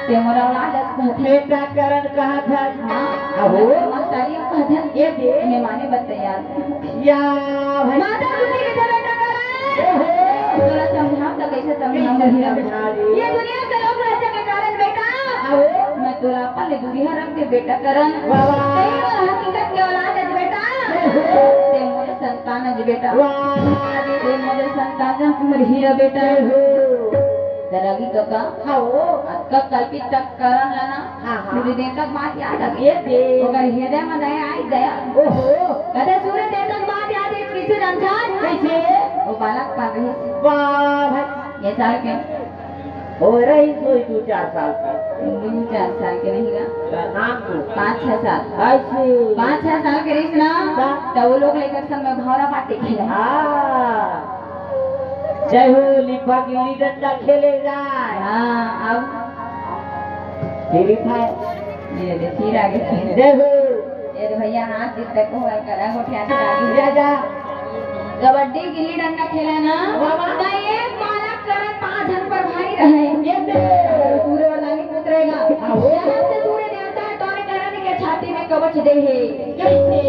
तें मोर औलाद अस कहत हस। बेटा करन कहत हस। हाँ। हाँ, वो। महतारी कहत हस। ये दे। मैं माने बर तैयार। या भाई। माता बुद्धि के बेटा करन। ओहो। तोला समझाऊं त कइसे समझाऊं? कइसे समझाऊं? ये दुनिया के लोग लज्जा के कारण बेटा। आओ। मैं तोला अपन ले दूरिहा रख दे बेटा करन। वाह, वाह। तें मोर हकीकत के औलाद अस बेटा। ओहो। तें मोर संतान अस बेटा। वाह। तें मोर संतान अस, मोर हीरा बेटा। ओहो। त रवि कका। हाँ, वो। अतका कल्पित तक करन ला ना। हाँ, हाँ। सूर्य देवता के बात याद आ गे। ये दे। ओकर हृदय म दया आइस, दया। ओहो। कथे सूर्य देवता के बात याद आइस, कइसे जानथस? कइसे? वो बालक पन रहिस। वाह भाई। ये साल के? वो रहिस होही दू चार साल के। दू चार साल के नहीं गा। नाम तो? पाँच छह साल। अइसे। पाँच छह साल के रहिस ना, हाँ। त वो लोग लइका के संग में भौंरा बांटे खेले। हाँ। जय हो, लिपा गिल्ली डंडा खेले जाए। हाँ, अब Free Fire। ये दे, फिर आगे। जय हो। ये दे भैया, हाथ जिस तक को हर करा, गोठिया के आगे। जा, जा। कबड्डी, गिल्ली डंडा खेले ना, वाह, वाह। त एक बालक करन पांच झन पर भारी रहे। ये दे। सूर्य वरदानी पुत्र रहेगा। हाँ, हो। जहाँ से सूर्य देवता है, तोरे करन के छाती में कवच दे हे। कइसे?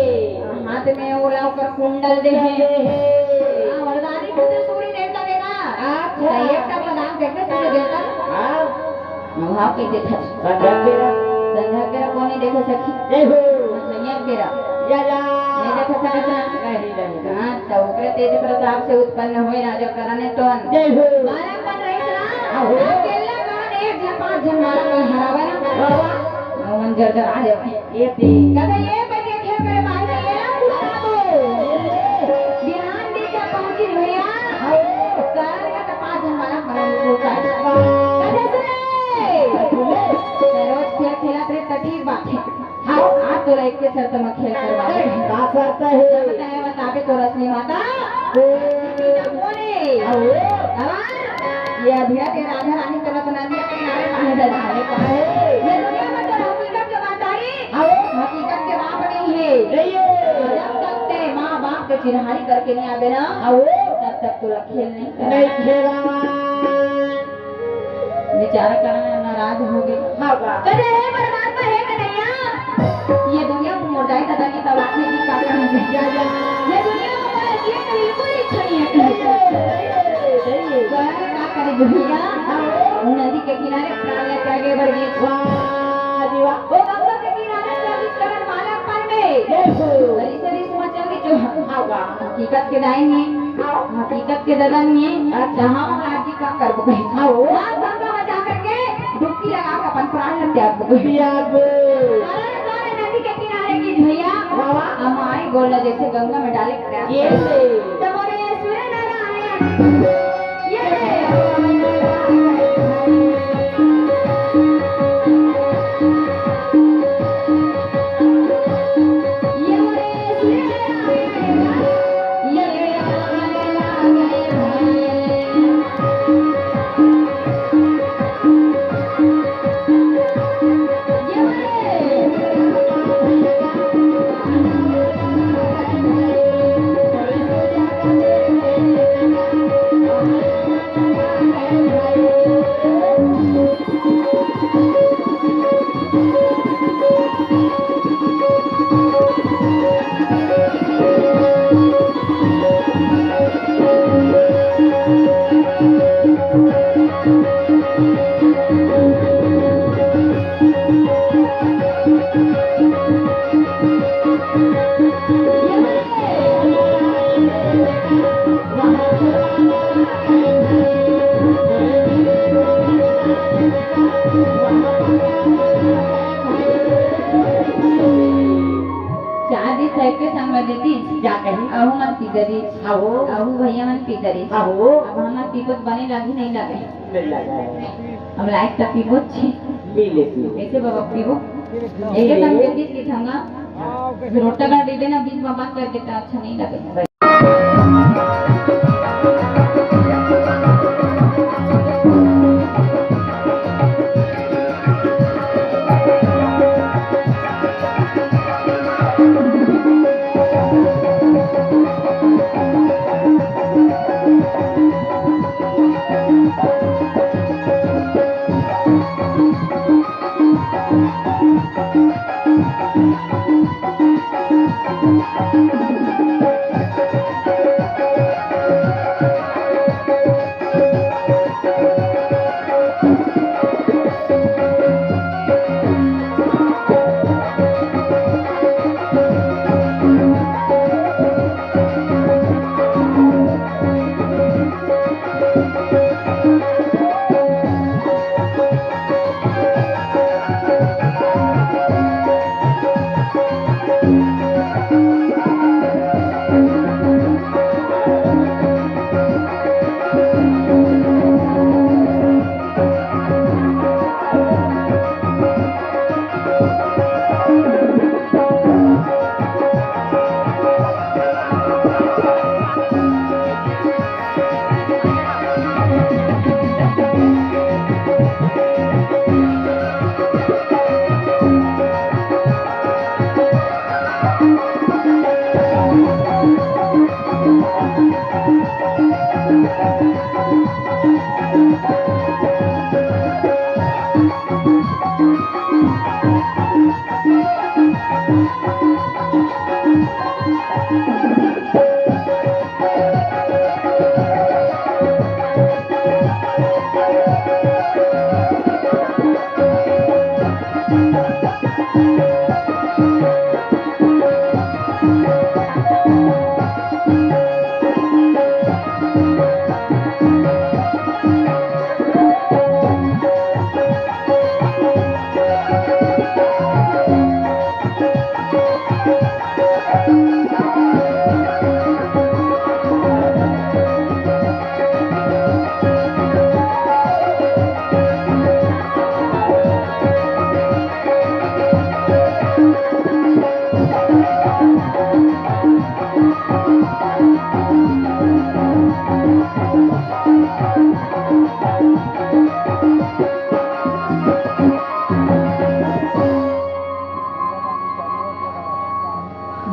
हाथ में ओला ओकर कुंडल दे हे। दे हे। हाँ, वरदानी पुत्र सूर्य देवता देगा। अच्छा। त एक टक वरदान देखे सूर्य देवता। हाँ। भाव के देखे। संझा बेरा। संझा बेरा कोन नइ देखे सखी? जय हो। संझा बेरा। या, या। नइ देखे सके ना? नहीं, नहीं। हाँ, त ओकरे तेज प्रताप से उत्पन्न होय राजा करन हे तोन। जय हो। बालक पन रहिस ना। हाँ, हो। अकेला करन एक झन पांच झन बालक ल हरावे ना। हाँ, हाँ। मन जर जर आ जावे। ये दे। कथे ये पइके खेल करे बाई के एला कुछ ना दो। बिहान दिन का पहुंची भैया। हाँ। करन का त पांच झन बालक मन को का। कथे सुने। सुने। त रोज खेल खेलत रहे त ठीक बात हे। हाँ। आज तोला एक के शर्त म खेल करवा। का शर्त हे? बताए बताबे तोर असली माता। ओ। पिता कोन हे? हाँ। हमार ये अधीरा के राधा रानी तोला तो नदिया के किनारे बांध दे रहा है। काहे? ये दुनिया में तो हकीकत के महतारी, आओ। हकीकत के बाप नहीं है। नहीं है। जब तक ते माँ बाप के चिन्हारी करके नहीं आबे ना, आओ। तब तक तोला खेल नहीं करना। नहीं खेला। बेचारा करन नाराज हो गे। हाँ बा। कहे, "हे परमात्मा, हे कन्हैया, ये दुनिया म मोर दाई ददा के तबादले की का कहानी हे? या, या। ये दुनिया म मोर जिए के बिल्कुल इच्छा नहीं है।" सही है, सही है। तो का करे दुनिया? हाँ। नदी के किनारे प्राण ले त्यागे बर गे। वाह जी वाह। वो गंगा के किनारे चल दिस करन बालकपन में। जय हो। रिस रिस म चल दिस जो। हाँ बा। हकीकत के दाई नहीं। हाँ। हकीकत के ददा नहीं। अच्छा। जहाँ वहाँ राजी का करबो कहे। हाँ, वो। हाँ, गंगा में जा करके डुबकी लगा के अपन प्राण ल त्याग दो। त्याग दो। अरे, अरे, नदी के किनारे की भैया, वाह, वाह। हमारी गोला जैसे गंगा में डाले के प्रयास ये कर। ले। तो बोले, "सूर्य नारायण।" ये ले। जा कहीं। अहू मन पी डरिस। अहो। अहू भैया मन पी डरिस। अहो। अब हमन पीबो त बने लागही, नहीं लगे। नहीं लगे। अब लाइक त पीबो छे। पी ले, पी ले। कैसे बाबा पीबो? पी ले। एके संग के बीच की ठंगा। रोटा का दे देना, बीच में बंद कर देता, अच्छा नहीं लगे।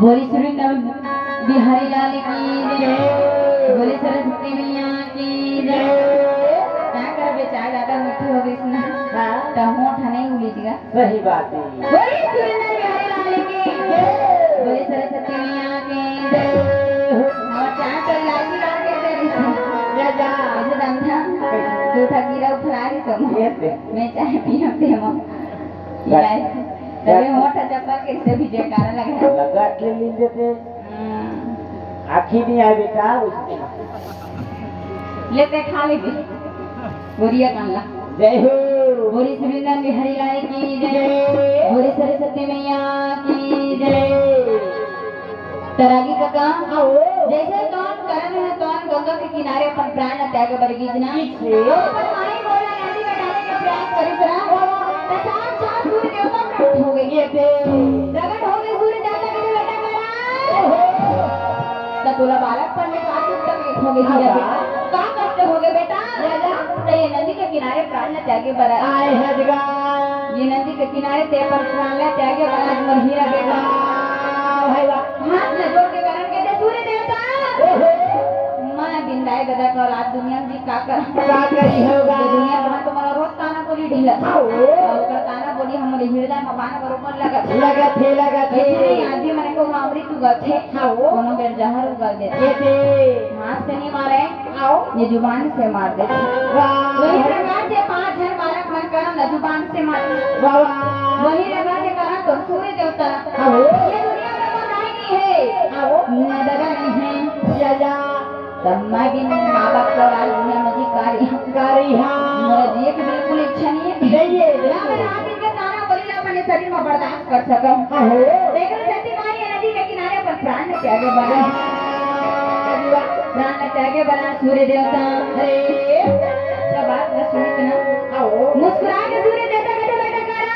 बोली सुरेंद्र बिहारी लाल की जय। बोली सरस्वती मैया की जय। का करबे, चाय ज्यादा मीठी हो गई इसमें। हाँ। तो होंठ नहीं उलीज गा। सही बात है। बोली सुरेंद्र बिहारी लाल की जय। बोली सरस्वती मैया की जय। और चाय तो इलायची डाल के दे रही थी। या जा। ऐसे धंधा। दो ठा कीरा उफला रही सब। ये दे। मैं चाय पिया पिया। इलायची। तबे होंठ चप्पल के से भी जयकारा लगा। लगा के लीन देते। हम्म। आँखी नहीं आए बेटा, उसको। लेते खा लेते। बोरिया कान ला। जय हो। बोरी सुरेंद्र बिहारी लाल की जय। बोरी सरस्वती मैया की जय। तरागी कका। आओ। जैसे कौन करन है, कौन गंगा के किनारे अपन प्राण त्यागे बर गिस ना। पीछे। अपन माई गोला नदी में डाले के प्रयास करिस ना। त साक्षात सूर्य देवता प्रकट हो गए। ये दे। प्रकट हो गए सूर्य देवता के बेटा महाराज। त तोला बालकपन में का दुख तकलीफ हो गई थी रे बेटा? का कष्ट हो गए बेटा? राजा। त ये नदी के किनारे प्राण त्यागे बर आए हैं जगा। ये नदी के किनारे ते अपन प्राण ला त्यागे बर आज मोर हीरा बेटा। वाह भाई वाह। हाथ ला जोड़ के करन के दे सूर्य देवता। ओहो। मैं बिंदाए गदा का औलाद दुनिया में जी का कर। का करी होगा? ये दुनिया भर तो मोला रोज ताना बोली ढीला। हाँ, ओ। और ओकर ताना बोली हमरे हृदय में बाण बरोबर लगत हे। लगत हे, लगत हे। ऐसे नहीं, आदमी मन को अमृत उगत हे। हाँ, ओ। कोनो बेर जहर उगल देथे। ये दे। हाथ से नहीं मारे। आओ। ये जुबान से मार देथे। वाह। वही प्रकार से पांच झन बालक मन करन ला जुबान से मारे। वाह, वाह। वही प्रकार से करन तो सूर्य देवता। हाँ, ओ। ये दुनिया में कोई नहीं है। हाँ, ओ। न दादा नहीं है। या, या। तब मैं भी माँ बाप का औलाद दुनिया में जी कारी हूँ। कारी हाँ। मोर जिए की बिल्कुल इच्छा नहीं है। नहीं है, नहीं ना मैं है। रात दिन के ताना बोली ला अपने शरीर में बर्दाश्त कर सकूँ। हाँ, हो। लेकिन सती माँ ये नदी के किनारे पर प्राण में त्याग प्राण ल त्यागे वाला सूर्य देवता। अरे, क्या बात बा, सुनिस ना? आओ। मुस्कुरा के सूर्य देवता कथे, "बेटा करा।"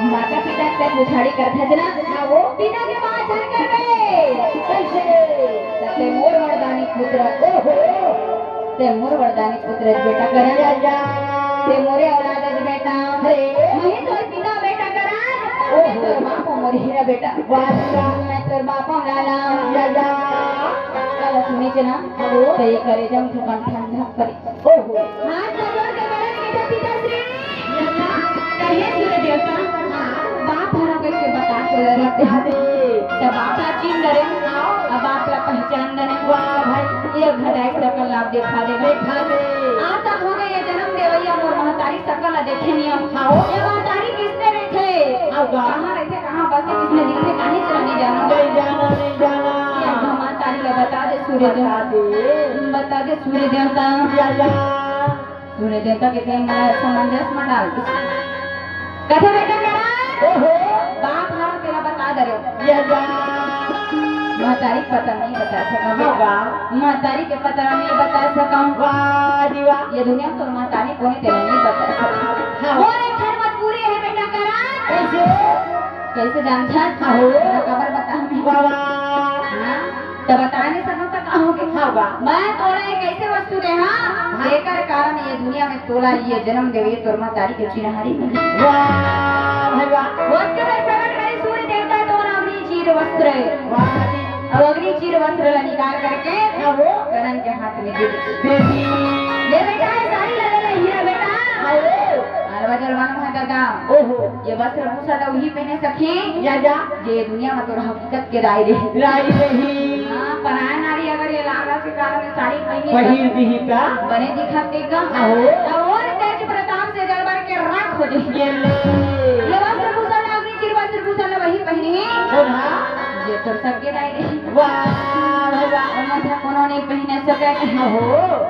माता पिता के पुछाड़ी करथे ना। आओ। पिता के बात झन करबे। कैसे? तते मोर वरदानी पुत्र। ओहो। ते मोर वरदानी पुत्र बेटा करा। या, या। ते मोरे औलाद अस बेटा। अरे। मैं तोर पिता बेटा करा। ओहो। तोर बाप मोर हीरा बेटा। वाह, वाह। मैं तोर बाप लाला। या, या। काला सुनिस ना। हेलो। ते ये करेजा म थोकन ठंडा करी। ओहो। हाथ जोड़ के बड़े बेटा पिताश्री। या, या। कहिए सूर्य देवता। बाप हरा कहिके बता तो रहे। बता दे। त बाप ला चिन्ह डरे। आओ। अब बाप ला पहचान डरे। वाह भाई। ये घटाई सकल ला देखा दे। देखा दे। आज तक हो गए ये जन्म देवैया मोर महतारी सकल ला देखे नियम। हाँ। ये महतारी किसने रहिथे? हाँ, वाह। कहाँ रहिथे, कहाँ बसथे, किसने दिखथे, काहे चला नहीं जाना। नहीं जाना, नहीं जाना। ये महतारी ला बता दे सूर्य देवता। बता दे। बता दे सूर्य देवता। या, या। सूर्य देवता के तें मोला समंजस म डाल दिस। कथे बेटा करा। ओहो। बाप ह तेला बता डरे। या, या। महतारी के पता नहीं बता सकंव। हाँ, वाह। महतारी के पता नहीं बता सकंव। वाह जी वाह। ये दुनिया म तोर महतारी कोन हे तेला नहीं बता सकंव। हाँ। मोर एक ठन मजबूरी हे बेटा करा। कैसे? कैसे जानथस? हाँ हो। काबर बताहूँ मैं? वाह, वाह। हाँ? त बता नहीं सकंव त का होगे? हाँ, वाह। मैं तोला एक ऐसे वस्तु दे, हाँ? हाँ। जेकर कारण ये दुनिया में तोला ये जन्म देवे तोर महतारी के चिन्हारी मिले। वाह भाई वाह। बोल के मैं प्रकट करी सूर्य देवता तोर अग्नि चीर वस्त्र। वाह जी। अब अग्नि चीर वस्त्र ला निकाल करके हाँ वो। करण के हाथ में दे दी। दे दी। ये बेटा, ये साड़ी ला ले ले, हीरा बेटा। हाँ वो। अरे बजरवान भाई दादा। ओहो। ये वस्त्र भूषा तो वही पहने सखी। या, या। जे दुनिया में तोर हकीकत के राई रही। राई रही। हाँ, पराया नारी अगर ये लालच के कारण ये साड़ी पहनी पहिर तो दिही ता। बने दिखत तें का। आहो। त ओर तेज प्रताप से जल बर के राख हो जाही। ये ले। ये वस्त्र भूषण अग्नि चीर वस्त्र भूषण ल वही पहिनी। कोन हा? जे तोर सगे राई रही। वाह, भाई वाह। और मतलब कोनो नहीं पहने सके। आहो।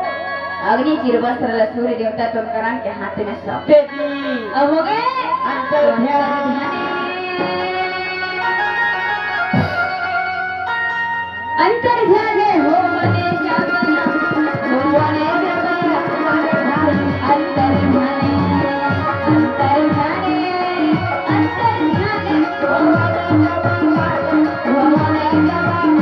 अग्नि चीर वस्त्र ल सूर्य देवता तोर करण के हाथ में देवी। अब हो गए? अंतर ध्यान। अंतर ध्यान हो मने जागना, हो मने जागना, अंतर ध्यान, अंतर ध्यान, अंतर ध्यान हो मने जागना, हो मने जागना।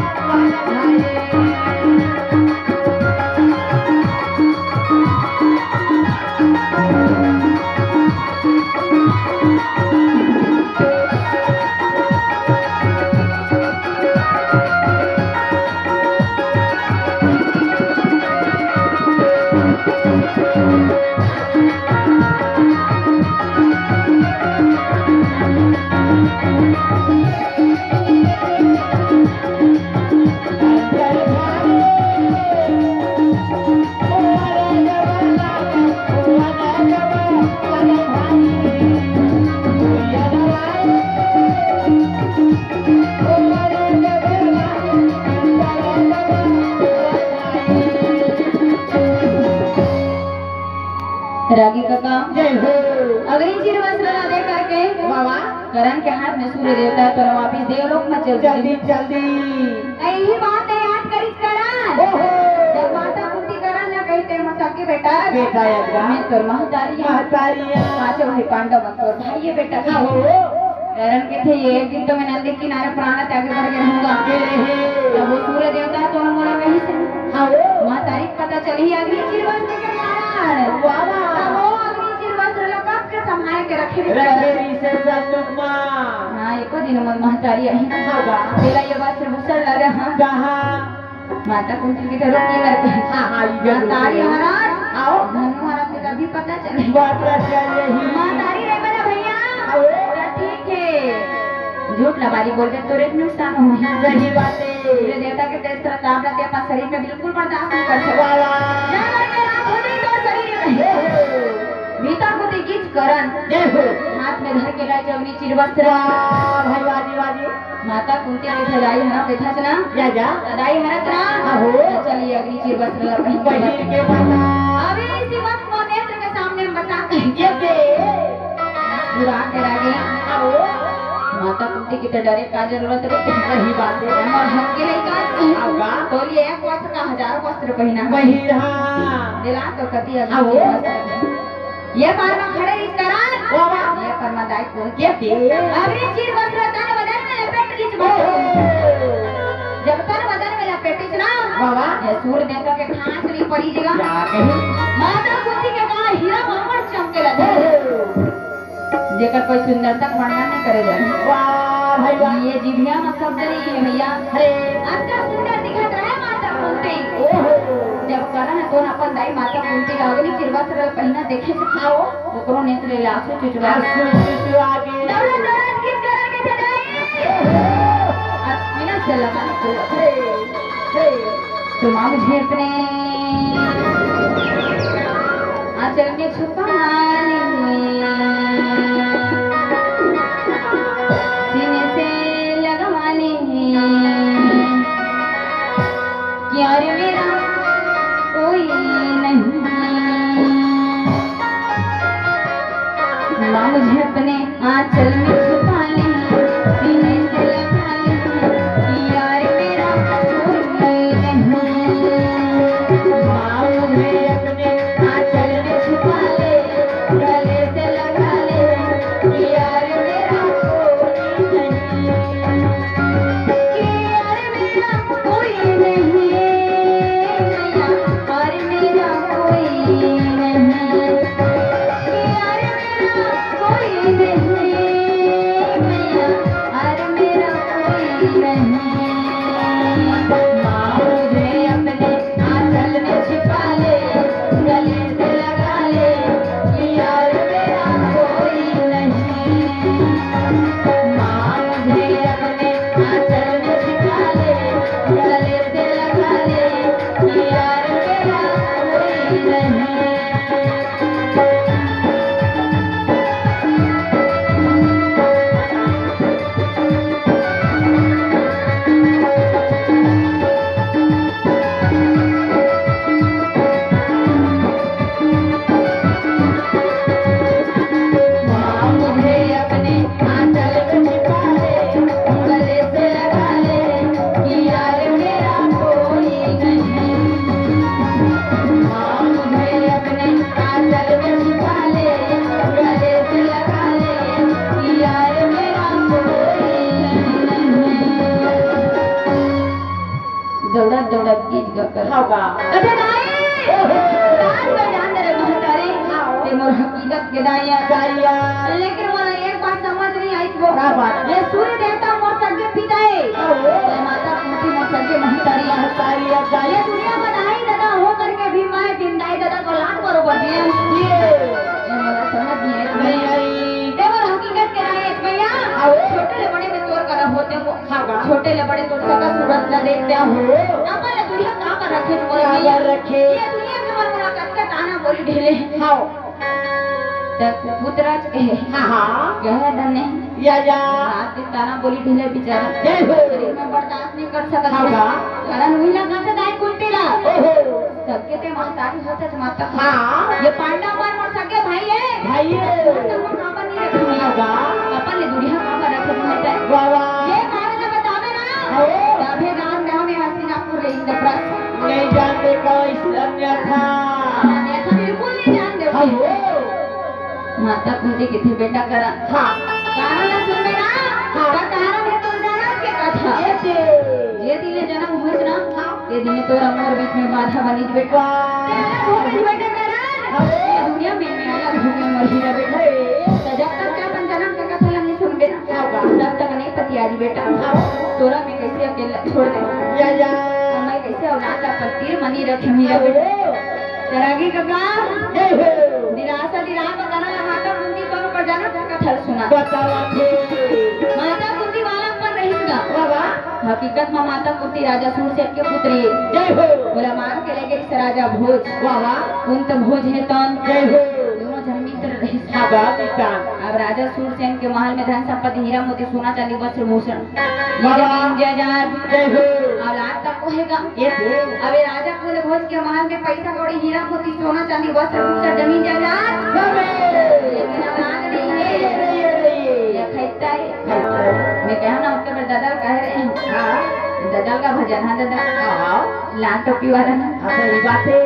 रागी कका, जय हो। अग्नि चीर वस्त्र ला दे करके वाह, वाह। करण के हाथ में सूर्य देवता तोला वापिस देवलोक में चल जल्दी, जल्दी। यही बात है, याद करिस करण। ओहो। जब माता कुंती करण ला कहिथे, "मोर सगे बेटा, बेटा याद गा। मैं तोर महतारी हूँ। महतारी हूँ। पांचों भाई पांडव मन तोर भाई हे बेटा।" हाँ हो। करण कहिथे, "ये एक दिन तो मैं नदी किनारे प्राण त्यागे बर गे रहूंगा।" गे रहे। तब वो सूर्य देवता तो मोला कहिस हे। हाँ हो। महतारी के पता चलही अग्नि चीर वस्त्र के कारण। वाह, वाह। तब वो अग्नि चीर वस्त्र ला कब के संभाल के रखे रखे रहिसे संदूक मा। हाँ, एको दिन मोर महतारी आही। हाँ, वाह। तेला ये वस्त्र भूषण ला दे, हाँ। कहा? माता कुंती के घरों की लड़की। हाँ, हाँ, ये जरूर महतारी है। महाराज, आओ। धनु महाराज के अभी पता चले। पता चले ही। महतारी रे बड़ा भैया। आओ। तो ठीक है। झूठ लबारी बोल दे, तोरे नुकसान होही। सही बात है। सूर्य देवता के तेज प्रताप रहते अपन शरीर में बिल्कुल बर्दाश्त नहीं कर सकते। वाह, वाह। जानवर के रात होते ही तो शरीर में ओहो। भीतर को देखिए करण। जय हो। हाथ में धर के लाए अग्नि चीर वस्त्र। वाह, भाई, वाह जी, वाह जी। माता कुंती के दाई हरा बैठा चला। या, या। दाई हरा चला। आहो। चलिए अग्नि चीर वस्त्र ला पहिन के पहिर बता। के बता। अभी इसी वक्त वो नेत्र के सामने हम बता। ये दे। बुरा के रागे। आहो। माता कुंती के तो डरे का जरूरत रे? सही बात है। हमर हक के लइका। अब का? तोर लिए एक वस्त्र का हजार वस्त्र पहिना है। पहिरा। दिला तो कति अभी आओ। के वस्त्र। ये पार में खड़े रिस करा। वाह, वाह। ये पार में दाई को। ये दे। अगले चीर वस्त्र तन बदन में लपेट रिस। ओहो। जब तन बदन में लपेटिस ना, वाह, वाह। ये सूर देवता के खांच नहीं पड़ी जगह। क्या कही? माता कुंती के कहा हीरा मरमर चमके लगे। ओहो। जेकर कोई सुंदरता के वर्णन नहीं करे जाए। वाह भाई वाह। ये जिभिया में शब्द नहीं है भैया। अरे। अतना सुंदर दिखत रहे माता कुंती। ओहो। जब करण कोन अपन दाई माता कुंती का अग्नि चिरवस्त्र पहिना देखे से खाओ, ओकरो नेत्र ले आंसू चुचुआ। आंसू चुचुआ के। दौड़त दौड़त गीत करण के थे दाई। ओहो। और बिना से लगा के हे, हे। तो माँ मुझे अपने आंचल में छुपा ले, सीने से लगवा ले, कि और मेरा कोई नहीं। माँ मुझे अपने आंचल में छुपा ले, सीने से लगा ले, कि यार मेरा कोई नहीं। माँ मुझे अपने आंचल में छुपा ले, गले से लगा ले, कि यार मेरा कोई नहीं। कि यार मेरा कोई नहीं, मैया, और मेरा कोई नहीं। कि यार मेरा कोई नहीं, मैया, और मेरा कोई नहीं। माँ मुझे अपने आंचल में छिपा ले, गले से लगा ले, कि यार मेरा कोई नहीं। माँ मुझे अपने आंचल में छिपा ले, गले से लगा ले, कि यार मेरा कोई नहीं। दौड़त दौड़त गीत गा कर। हाँ बा। कथे दाई, ओहो। बात तो जान दे रे महतारी, हाँ। ते मोर हकीकत के दाई आय। दाई आय। लेकिन मोला एक बात समझ नहीं आई वो। का बात? ये सूर्य देवता मोर सगे पिता हे। हाँ। ये माता कुंती मोर सगे महतारी आय। महतारी आय, दाई। ये दुनिया में दाई ददा हो करके भी मैं बिन दाई ददा के औलाद बरोबर जियेंव। ये। ये मोला समझ नहीं आई। नहीं आई। ते मोर हकीकत के दाई आय भैया। हाँ। छोटे ले बड़े में तोर करा होते वो। हाँ बा। छोटे ले बड़े तोर सगा सूरत ला देखतेंव। हो। अपन ले दुनिया का पर रखे मोर का भैया। पर रखे? ये दुनिया के मन मोला कतका ताना बोली ढेले। हाँ। त पुत्र च कहे। हाँ, हाँ। कहे धन्य। या, या। रात के ताना बोली ढेले बेचारा। जय हो। शरीर में बर्दाश्त नहीं कर सकत हाँ हे। बा। कारण वही लगा था दाई कुंती ला। ओहो। सबके ते महतारी होत हे माता। हाँ। ये पांडव मन मोर सगे भाई हे। भाई हे। मोर संग म काबर नहीं रखे? हाँ बा। अपन ले दुरिहा काबर रखे मोर ते? वाह, वाह। ये कारण ल बतावे ना। हाँ। तभे जान देहूं मैं हस्तिनापुर ले इंद्रप्रस्थ। नहीं जानते का वैसे अन्यथा। अन्यथा बिल्कुल नहीं जानते। हाँ, हो। माता कुंती किथे बेटा करा। हाँ। कारण ल सुन मेरा। हाँ। का कारण हे तोर जनम के कथा। ये दे। जे दिन ले जनम होइस ना। हाँ। ये दिन तोर अउ मोर बीच में बाधा बनिस बेटा। वाह। तेरा हो गइस बेटा करा। हाँ। ये दुनिया में मैं अलग हो गई मोर हीरा बेटा। अरे। त जब तक ते अपन जनम के कथा ल नहीं सुनबे ना। क्या बात? तब तक नहीं पतियारी बेटा। हाँ। तोला मैं कैसे अकेला छोड़ दे? या, या। अउ मैं कैसे औलाद ला अपन तीर म नहीं रखे हीरा बेटा। अरे। तेरा आगे कका। जय हो। दिलासा दिला तो करा माता कुंती कोनो पर जनम का कथा ल सुना। बतावा थे। माता कुंती बालक मन रहिस गा। वाह, वाह। हकीकत में माता कुंती राजा सूरसेन के पुत्री। जय हो। ओला मार के ले गइस राजा भोज। वाह, वाह। कुंत भोज हे तौन। जय हो। दोनों झन मित्र रहिस। हाँ, बाप बेटा। अब राजा सूरसेन के महल में धन संपत्ति, हीरा मोती, सोना चांदी, वस्त्र भूषण, ये वाह, वाह। जमीन जायदाद, जय हो। औलाद तक को हे गा। ये दे। अब ये राजा कुंत भोज के महल में पैसा कौड़ी, हीरा मोती, सोना चांदी, वस्त्र भूषण, जमीन जायदाद। सब हे। लेकिन औलाद नहीं हे। नहीं हे, नहीं हे, नहीं हे। ये खैता हे। मैं कहा ना, ओतके बेर दादा कहे रहे, हाँ। दादा का भजन, हाँ दादा, हाँ। लाल टोपी वाला ना। हाँ, सही बात है।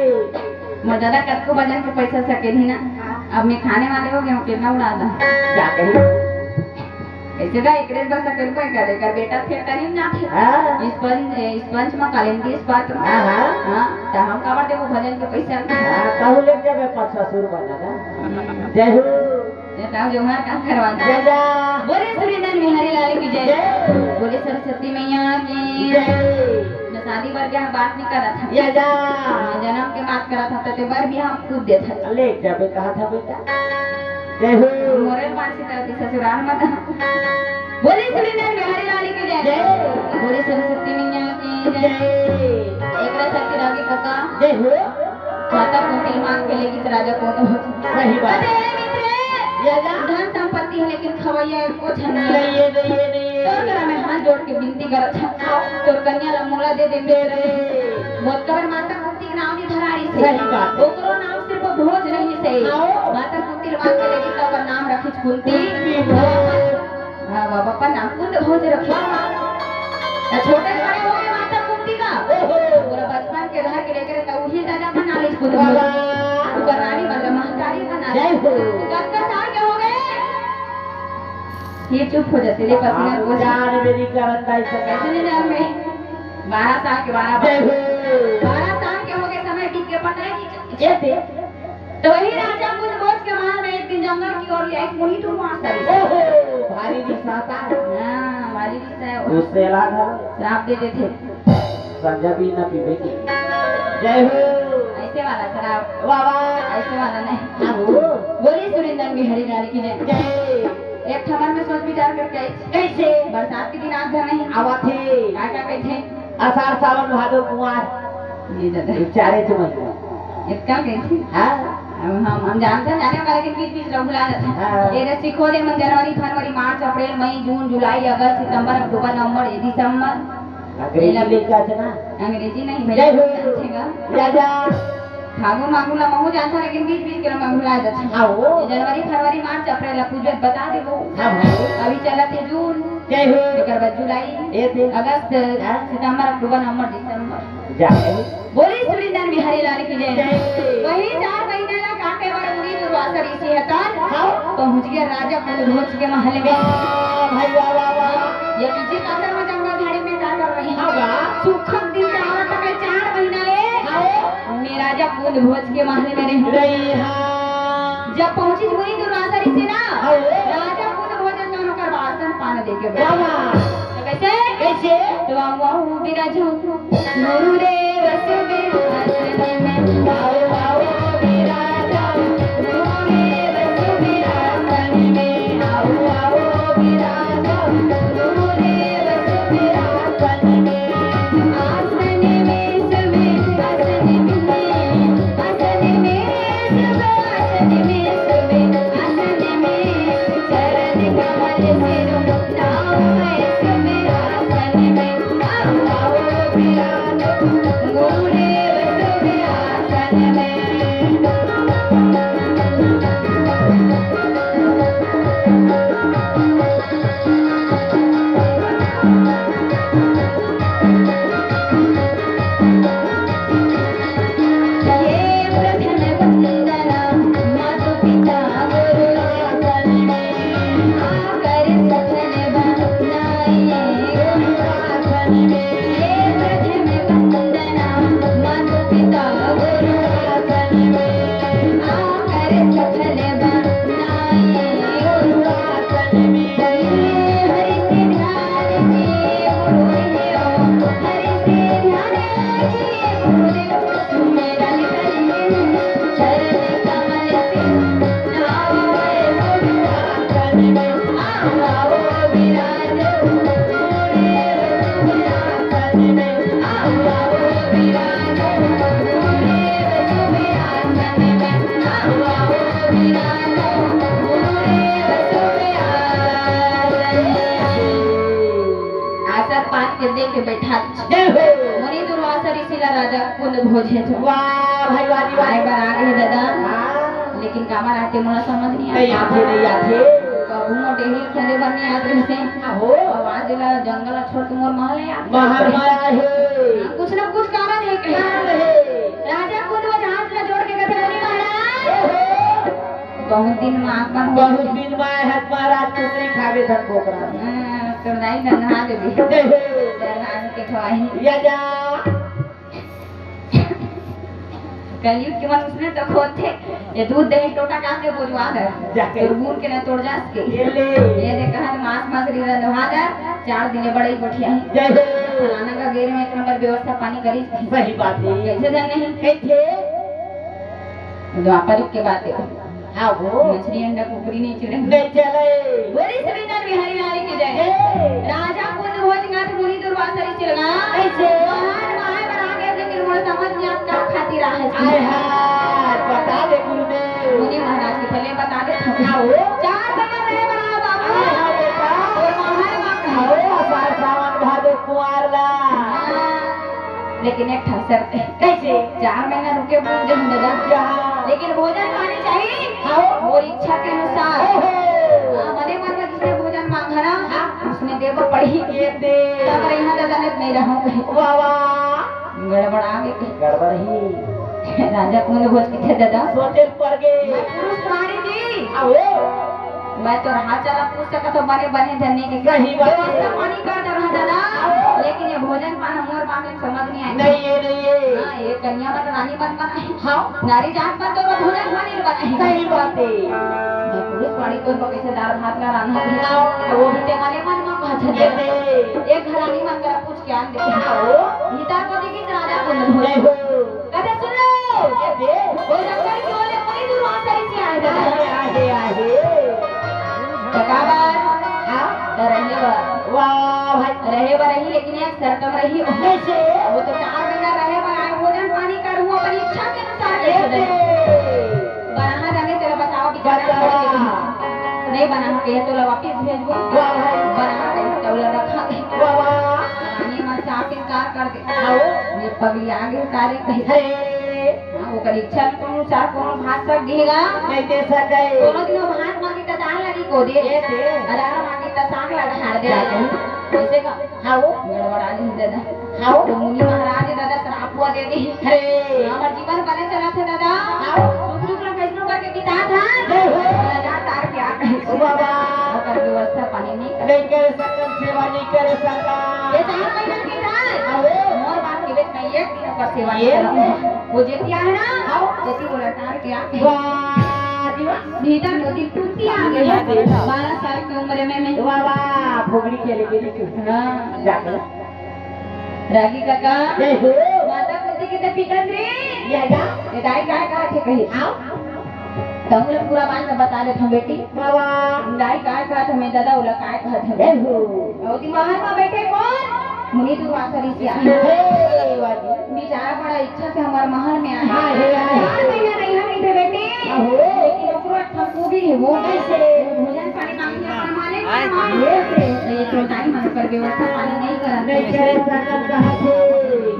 मोर दादा कतको भजन के पैसा सकेल ही ना। हाँ। अब मैं खाने वाले हो गया हूँ, कितना उड़ा दा। क्या कही? ऐसे का एकरे बस सकेल कोई करे, कर बेटा फिर तनी ना थे। हाँ। स्पंज, ए, स्पंज में कालिंदी इस बात में। हाँ, हाँ। हाँ, तो हम काबर देबो भजन के पैसा? हाँ, कहूँ ले जाबे पाँच सौ रुपया दादा। जय हो। ये ताऊ जो हमार काम करवा दे। जय जा। बोले सूर्यनंदन बिहारी लाल की जय। जय। बोले सरस्वती मैया की। जय। मैं शादी बर के हम बात नहीं करत था। जय जा। मैं जन्म के बात करत था, तो ते बर भी हम कूद देत था। ले जाबे कहा था बेटा। जय हो। मोरे पास ही करती ससुराल में था। बोले सूर्यनंदन बिहारी लाल की जय। जय। बोले सरस्वती मैया की जय। जय। एक बार शक्ति रागी काका। जय हो। माता कुंती मांग के लेगी तो राजा कौन हो? सही बात। अरे मित्र, या जा। धन संपत्ति है लेकिन खवैया एको झन नहीं है। नहीं है, नहीं है, नहीं है। तोर करा मैं हाथ जोड़ के विनती करत हूँ, तोर कन्या ला मोला दे दे। दे दे। बहुत कबर माता कुंती के नाम नहीं धराई से। सही बात। ओकरो नाम सिर्फ भोज नहीं से। आओ। माता कुंती मांग के लेगी तो ओकर नाम रखी कुंती। कुंती भोज। हाँ, बाबा पर नाम कुंद भोज रखे। तो छोटे बड़े हो गए माता कुंती का। ओहो। पूरा बचपन के घर के लेकर तो वही दादा बना ली कुंद भोज। बाबा। ओकर रानी वाला महतारी बना ली। जय हो। कतका साल के हो गए? ये चुप हो जाते, ले पसीना हाँ, को। जान मेरी करन दाई से। कैसे नहीं जान में? बारह साल के, बारह। जय हो। बारह साल के हो गए, समय बीत के पता है कि ये दे। तो वही राजा कुंद भोज के महल में एक दिन जंगल की ओर ले एक मुनि दुर्वासा ऋषि। ओहो, भारी रिसाता है। हाँ, भारी रिसा है वो। उससे अलग है। श्राप दे देते। संजय भी न पीवे की। जय हो। ऐसे वाला शराब। वाह, वाह। ऐसे वाला नहीं। हाँ, हो। बोलिए सुरिंदर बिहारी लाल की जय। जय। एक ठमर में सोच विचार करके आई। कैसे? बरसात के दिन आत घन नहीं। आवत हे। का का कहते? आषाढ़, सावन, भादो, कुआर। ये दादा। ये चारे तो महीना। इतना कैसे? हाँ। अब हम, हम जानते हैं, जाने वाले के बीच बीच में भुला जाते हैं। हाँ। ये रस्सी खोले मन जनवरी, फरवरी, मार्च, अप्रैल, मई, जून, जुलाई, अगस्त, सितंबर, अक्टूबर, नवंबर, ये दिसंबर। अंग्रेजी ये लेके आते ना। अंग्रेजी नहीं जय भैया, हो। समझेगा। राजा। फागुन वागुन ला महू जानता, लेकिन बीच बीच के ला मैं भुला जाता। हाँ, वो। जनवरी, फरवरी, मार्च, अप्रैल ला पूछबे त बता देबो। हाँ, भाई। अभी चलत हे जून। जय हो। एकर बाद जुलाई, ये थे। अगस्त, हाँ। सितंबर, अक्टूबर, नवंबर, दिसंबर। जा। बोली सुरिंदर बिहारी लाल की जय। जय। वही चार महीना ला काटे बर मुनि दुर्वासा ऋषि हे त हाँ। पहुँच गया राजा कुंद भोज के महल में। वाह, भाई, वाह, वाह, वाह। ये पीछे कातर में जंगल झाड़ी में का कर रही? हाँ, वाह। सुखम दिन के आवत तक चार महीना ले हाँ। मैं राजा कुंद भोज के महल में रही। रही, हाँ। जब पहुँची मुनि दुर्वासा ऋषि ना, हाँ। राजा कुंद भोज जौन ओकर आसन पान दे के वाह, वाह। तो कैसे? कैसे? तो आओ, आओ, विराजो, गुरुदेव सुविरासन में। आओ, आओ, विराजो, गुरुदेव सुविरासन में। आओ, आओ, विराजो, गुरुदेव सुविरासन में। आसन में सुविरासन में, आसन में सुविरासन में, सुविरासन में। आसन पान के दे के बैठा। जय हो। मुनि दुर्वासा ऋषि ला राजा कुंद भोज हे तो। वाह भाई, वाह, वाह। आए बर आ गए दादा। हाँ। लेकिन कामा रहते मोला समझ नहीं नहीं आता। आते, नहीं आते। कभू मोर तेही खेले बर नहीं आत रहिसे। आहो। अउ आज ला जंगल ला छोड़ के मोर महल हे यार। महल मा आहे। हाँ, कुछ ना कुछ कारण हे कहीं। कारण हे। राजा कुंद वो जहाज ला जोड़ के कथे, "मुनि महाराज, ओहो। बहुत दिन मा आप मन बहुत दिन मा आए हत महाराज, कुकरी खाबे धन बोकरा।" हाँ, तो नहीं गंधा देवी। ओहो। जरहान के खवाही। या जा। कलयुग के मन उसने तो खोथे। ये दूध दही टोटा काम के बोलवा दे। जाके। तोर बून के ना तोड़ जास के। ये ले। ये दे कहा तो मांस मछली रंधवा दे। चार दिन बड़े गोठिया ही। जय हो। फलाना का गेर में एक नंबर व्यवस्था पानी करी। सही बात है। कैसे धन नहीं? कैसे? द्वापर के बात है। हाँ हो। मछली अंडा कुकरी नहीं चले। नहीं चले। बोली श्रीनाथ बिहारी लाल की जय। जय। राजा कुंद भोज नाथ मुनि दुर्वासा ऋषि लगा। कैसे? महान माय बना के लेकिन मोर समझ नहीं आता का खातिर आहे। आय हाय, बता दे गुरुदेव। मुनि महाराज के पहले बता दे। हाँ हो। चार महीना रहे बना बाबू। हाँ, हाँ, बेटा। और बाहर बाबू। हाँ, आषाढ़ सावन भादो कुआर ला। हाँ। लेकिन एक ठा शर्त हे। कैसे? चार महीना रुके बोल दे हम दादा। क्या? लेकिन भोजन पानी चाहिए। हाँ। और इच्छा के अनुसार। ओहो। हाँ, मने मन में जिसने भोजन मांगा ना, हाँ। उसने देबो पड़ी। ये दे। तब यहाँ दादा ने नहीं रहा। वाह, वाह। गड़बड़ा गे। गड़बड़ ही। राजा कुंद भोज के थे दादा। सोचे पड़ गए। मैं पुरुष प्राणी जी। आओ। मैं तो राजा ला पूछ सकत हो, बने बने धनी के। सही बात है। व्यवस्था पानी कर दे रहा दादा, लेकिन ये भोजन पान मोर बाप में समझ नहीं आए। नहीं, ये नहीं है। हाँ, ये कन्या मन रानी मन बनाए। हाँ। नारी जात मन तो भोजन पानी बनाए। सही बात है। मैं पुरुष पानी तो उनको कैसे दाल भात का रांधा है। हाँ। वो भी ते मने मन में भाषा ये दे। नहीं। एक घरानी मन कर पूछ के आन दे। हाँ, वो। गीता को देखी राजा को नहीं। नहीं हो। कथे सुन लो। ये दे। वो जंगल के ओले मुनि दुर्वासा ऋषि आए थे। आहे, आहे, आहे। तो का बात? हाँ? तो रहे बर। वाह भाई। रहे बर रही, लेकिन एक शर्त में रही। कैसे? वो तो चार महीना रहे बर आए, भोजन पानी करहूँ, अपनी इच्छा के अनुसार ये कैसे दे। दे। बना जाने तेरा बताओ, बिचारा बता। छोड़ के नहीं बना के, तो ला वापिस भेज दो। वाह भाई। बना दे, तो ला रखा दे। वाह, वाह। रानी मन से आखिरकार कर दे। आओ। ये पगली आगे उतारे कहीं। हे। हाँ, ओकर इच्छा के अनुसार कोनो भात सक दिहेगा। नहीं दे सके। कोनो दिन वो भात मांगे त दाल लगी को दे। ये दे। अरे मांगे त साग ला ढार दे। क्या कही? कैसे का? हाँ वो। गड़बड़ा दे दादा। हाँ वो। तो मुनि महाराज दादा श्राप हुआ दे दी। अरे। हमार जीवन बने चला थे दादा। हाँ वो। सुख दुख ला कैसनो करके बिता था। जय हो। राजा तार के आ गए। ओ बाबा। ओकर व्यवस्था पानी नहीं कर। नहीं कर सकन, सेवा नहीं कर सकन। ये चार महीना की था। हाँ वो। मोर बात के बेट मैं ये ओकर सेवा ये करत हूँ। वो जेती आहे ना, हाँ। जेती वो लटार के आके वाह, जी वाह। भीतर मोती टूटी आ गई। ये दे। बारह साल की उम्र में मैं वाह, वाह, भोगड़ी के लेके लेके। हाँ। जाके। रागी काका। जय हो। माता कुंती के तो पिताश्री। या, या। ये दाई काय कहा थे कही? आओ। तहु ला पूरा बात में बता देत हूँ बेटी। बाबा। दाई काय कहत हमें दादा, ओला काय कहत हमें? जय हो। अउ ओती महल में बैठे कोन? मुनि दुर्वासा ऋषि आए। हे, वाह जी। बेचारा बड़ा इच्छा से हमार महल में आए। हाँ, हे, आए। चार महीना नहीं हम इधर बैठे। आहो। लेकिन ओकरो एक ठन खूबी है वो। कैसे? भोजन पानी मांगने वाला मालिक आए। ना। ये से। ये तो दाई मन कर व्यवस्था पानी नहीं करत। नहीं करे सकत कहा थे।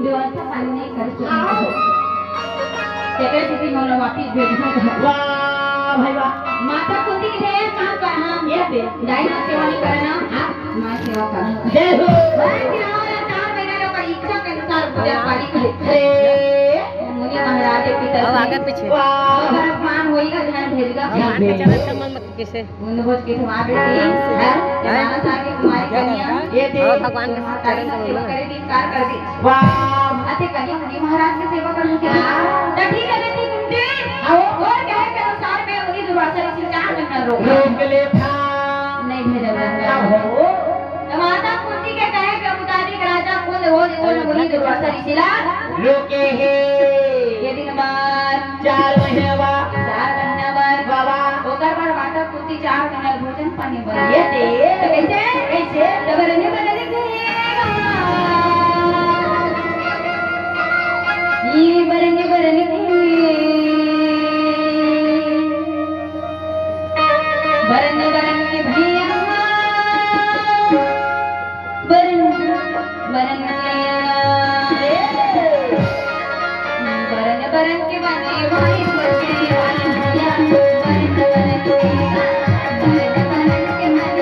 व्यवस्था पानी नहीं कर सकत। आओ। तेकरे सेती मोला वापिस भेजहूँ। वाह भाई वाह। माता कुंती के ढेर काम करहूँ। ये दे। दाई माँ सेवा नहीं करना। हाँ। माँ सेवा करहूँ। जय हो। भाई गिराओ या चार महीना लोग का इच्छा के अनुसार पूजा पानी करे। अरे। मुनि महाराज के पिता अब से आगे पीछे। वाह। अगर अपमान होई का ध्यान भेजगा। ध्यान में चलत का मन मत कैसे? मुनि भोज के धुआ बेटी। हाँ। हाँ। मानस आके कुमारी कन्या। ये दे। और भगवान के माता की सेवा करे। कार कर दी। वाह। अते कन्या मुनि महाराज की सेवा करने के लिए। हाँ। तो ठीक है, बेटी कुंती। हाँ। और कहे के अनुसार मैं मुनि दुर्वासा ऋषि चार महीना रोक। रोक ले था। नहीं भेजा जाता। हाँ, हो। तो माता कुंती के कहे के मुताबिक राजा कुंद वो, वो मुनि दुर्वासा ऋषि ला। रोके हे। ये दिन बाद। चार महीना बाद। चार महीना बाद। बाबा। ओकर बाद माता कुंती चार महीना भोजन पानी बन ये दे। तो कैसे? कैसे? तो बरन बरन के ये बरन बरन के बरन बरन के भैया बरन बरन के बरन बरन के बने भाई बरन बरन के बरन बरन के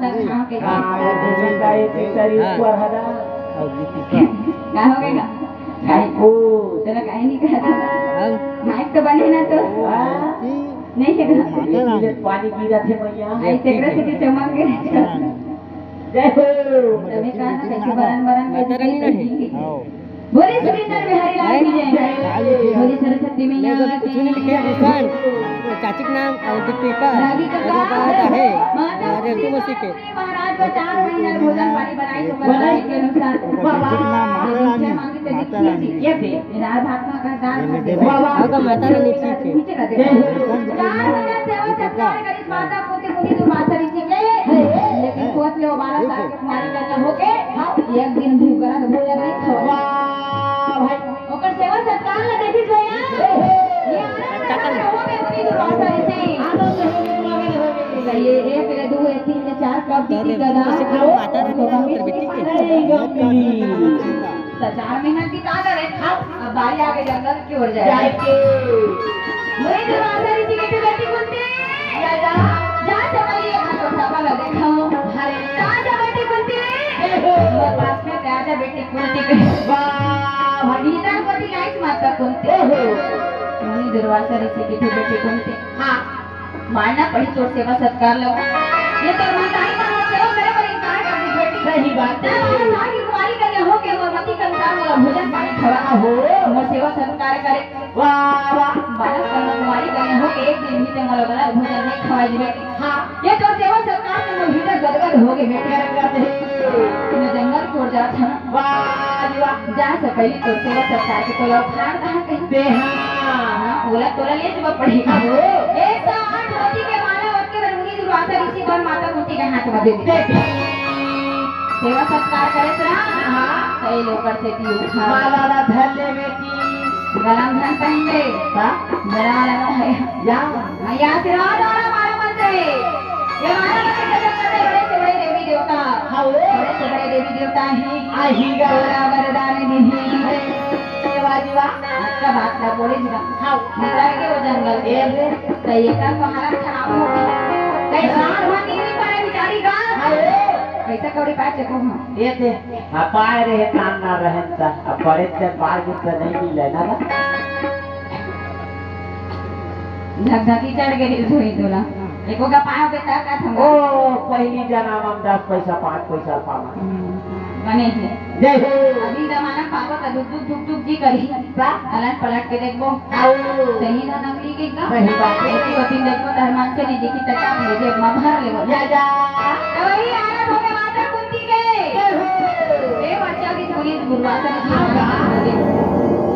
हाँ, ये भूषण का एक एक तारीख हाँ। पर हदा। और दीपिका। का हो गया? भाई, ओ। तेरा काहे नहीं कहा था? हम? माइक तो बने ना तो। हाँ। नहीं है ना? माता रानी। पानी गिरा थे मैया। आई तेकरा से के चमक गए। हाँ। जय हो। तमे कहा ना, कैसे बरन बरन माता रानी कैसे नहीं। हाँ। बोले सुरेंद्र बिहारी लाल की जय। बोले सरस्वती मैया नहीं, तो कुछ नहीं लिखे, भूषण, चाची के नाम और दीपिका, रागी का और बात है, माता और रेवती मौसी के। महाराज का चार महीना भोजन पानी बनाई तो बनाई। के अनुसार। बाबा। माता रानी, माता रानी। ये थे। दाल भात में अगर दाल ये भात दे दे। बाबा। अगर माता रानी ठीक है। नीचे रख दे। चार महीना सेवा सत्कार करी माता पुत्र मुनि दुर्वासा ऋषि के। लेकिन सोच लो, बारह साल के कुमारी कन्या होके एक दिन भी व्रत भोजन नहीं खाओ। वाह भाई। ओकर सेवा सत्कार ला देखिस भैया। ये आनंद मगन हो गए मुनि दुर्वासा ऋषि। आनंद हो गए, मगन हो गए। ये एक ले दू, ये तीन ले चार, कब दीदी दादा? माता रानी का उत्तर बेटी के। नहीं, गंगी। तो चार महीना की ताकत है। अब बारी आगे जंगल की ओर जाए। जाए के। मुनि दुर्वासा ऋषि के बेटी कुंती। जा, जा। जा, चपलिए, हम तो सफल हो गए। हाँ। अरे। जा, जा, बेटी कुंती। ए हो। मेरे पास में जा, जा, बेटी कुंती के। वाह, भाई। इधर को दिखाई माता कुंती। ए हो। मुनि दुर्वासा ऋषि की बेटी कुंती। हाँ। मानना पड़ी तोर सेवा सत्कार ला। ये तो महतारी का सेवा करे बर इनकार कर दी बेटी। सही बात है। मैं बारह साल की कुंवारी कन्या हो के मोर मति के अनुसार मोला भोजन पानी खवा। हो। मोर सेवा सत्कार करे। वाह, वाह। बारह साल की कुंवारी कन्या हो के एक दिन भी ते मोला गलत भोजन नहीं खवाई दी बेटी। हाँ। ये तो सेवा सत्कार से मोर हृदय गदगद हो गए बेटी। गदगद है। मैं जंगल की ओर जात हूँ। वाह जी वाह। जा से पहले तो सेवा सत्कार के तोला उखाड़ कहाँ कहीं। दे हाँ। हाँ, ओला तोला ले जब पड़ेगा। हो। एक सौ आठ मोती के माला ओढ़ के मुनि दुर्वासा ऋषि बर माता कुंती के हाथ में दे दे। दे। सेवा सत्कार करे तो ना। हाँ। कई लोग करते थी उठा। माला ला धर ले बेटी। गला में धन पहन ले। का? गला वाला है। या। हाँ, ये आशीर्वाद वाला माला मंत्र है। ये माला मंत्र के जब करते बड़े से बड़े देवी देवता। हाँ, वो। बड़े से बड़े देवी देवता हैं। आही गा। तोला वरदान दी। ए, वाह जी वाह। आपका बात ना बोले जी ना। हाँ। निकल के वो जंगल के। ए, तो ये कल महाराज खराब हो गया। कहीं रात भर नींद नहीं पड़े बेचारी का। हाँ, वो। कैसा कौड़ी पाए चको हम। ये दे। आ पाए रहे, काम ना रहे त, आ पड़े त पाए के त नहीं मिले ना बा। धकधकी चढ़ गई रसोई तोला। एको का पाए होबे त का थम। ओ, पहली जन्म हम दस पैसा, पाँच पैसा पावा। हम्म, बने थे। जय हो। अभी जमाना पावा त दुख दुख दुख दुख जी करी। का? अलट पलट के देखबो। आओ। सही ना नकली के का? सही बात है। ऐसी होती देखो, धर्मान से नहीं देखी, तका अपने जेब में भर लेबो। या जा। तो वही हालत हो गए माता कुंती के। जय हो। ए बच्चा की थोड़ी दुर्वासा ने सुना। हाँ।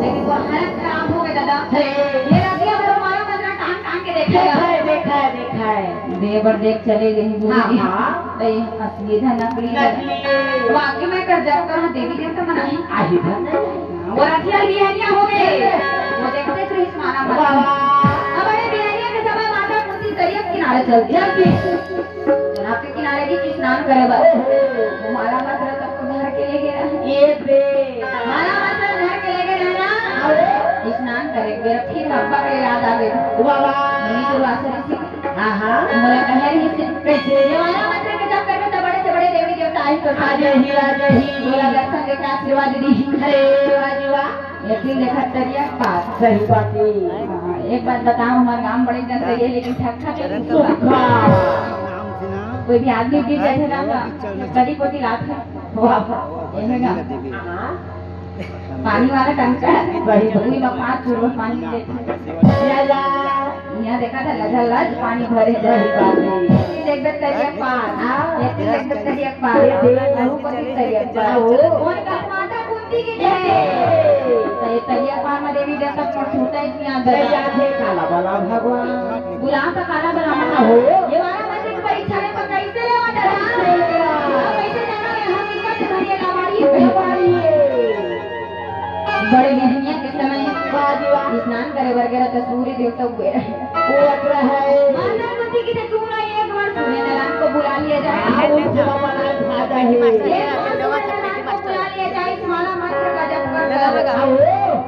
लेकिन वो हालत खराब हो गए दादा। हे। ये रतिया में मारो मंत्र टांग टांग के देखेगा। देखा है, देखा है, देखा है। देवर देख चले गई बूढ़ी। हाँ, हाँ। तो ये असली था नकली था। नकली। वाकई में कर जब कहा देवी देवता मनाई। आही था। वो रतिया बिहनिया हो गए। वो देखते थे इस मारा मत। वाह। अब अरे बिहनिया के समय माता कुंती दरिया के किनारे चल दिया। जनाब के किनारे भी स्नान करे बर। ओहो। वो माला मंत्र तक तो घर के ले गए रहे। ये बे। माला मंत्र घर के ले गए रहे ना। अरे। स्नान करे, मेरा फिर अब्बा के याद आ गई। वाह, वाह। मम्मी तो वासरे से। हाँ, हाँ। बोला, "कह रही से।" कैसे? ये माला मंत्र के जब करबे, तब बड़े से बड़े देवी देवता आई तो आ जाही, आ जाही। बोला, "दर्शन देके आशीर्वाद दी।" अरे, वाह जी वाह। एक दिन देखा तरिया के पार। सही बात है। हाँ, एक बात बताओ, हमारे गांव बड़े जन तो ये, लेकिन ठक ठक है। सुखा। कोई भी आदमी गिर जाए ना, तो कदी कोती लात है। वाह। ये है ना? हाँ। पानी वाला टंका। सही बात। पूरी में पाँच चूर पानी देते। या, या। यहाँ देखा था, लजा लज पानी भरे। सही बात है। ये देख दे तरिया पार। हाँ। ये देख दे तरिया पार। ये देख। और ऊपर की तरिया पार। हाँ, वो। कौन का माता कुंती की जय। तो ये तरिया पार में देवी देवता पर छूटा ही नहीं आता। जय, जय, जय काला वाला भगवान। गुलाब का काला वाला। हाँ, हो। ये वाला मंदिर की परीक्षा में पकड़ से ले आता था। कैसे ले आता? कैसे जाना है? हम इनका तुम्हारी लबारी है। लबारी है। बड़े बिहनिया के समय वाह जी वाह। स्नान करे बर गए रहे तो सूर्य देवता उगे रहे। वो अतरा है। माता कुंती की तो दूर आई, एक बार सूर्य नारायण को बुला लिया जाए। हाँ, उनको बाबा नारायण भाग रहे। एक बार सूर्य नारायण को बुला लिया जाए, इस माला मंत्र का जप कर लो। हाँ, वो।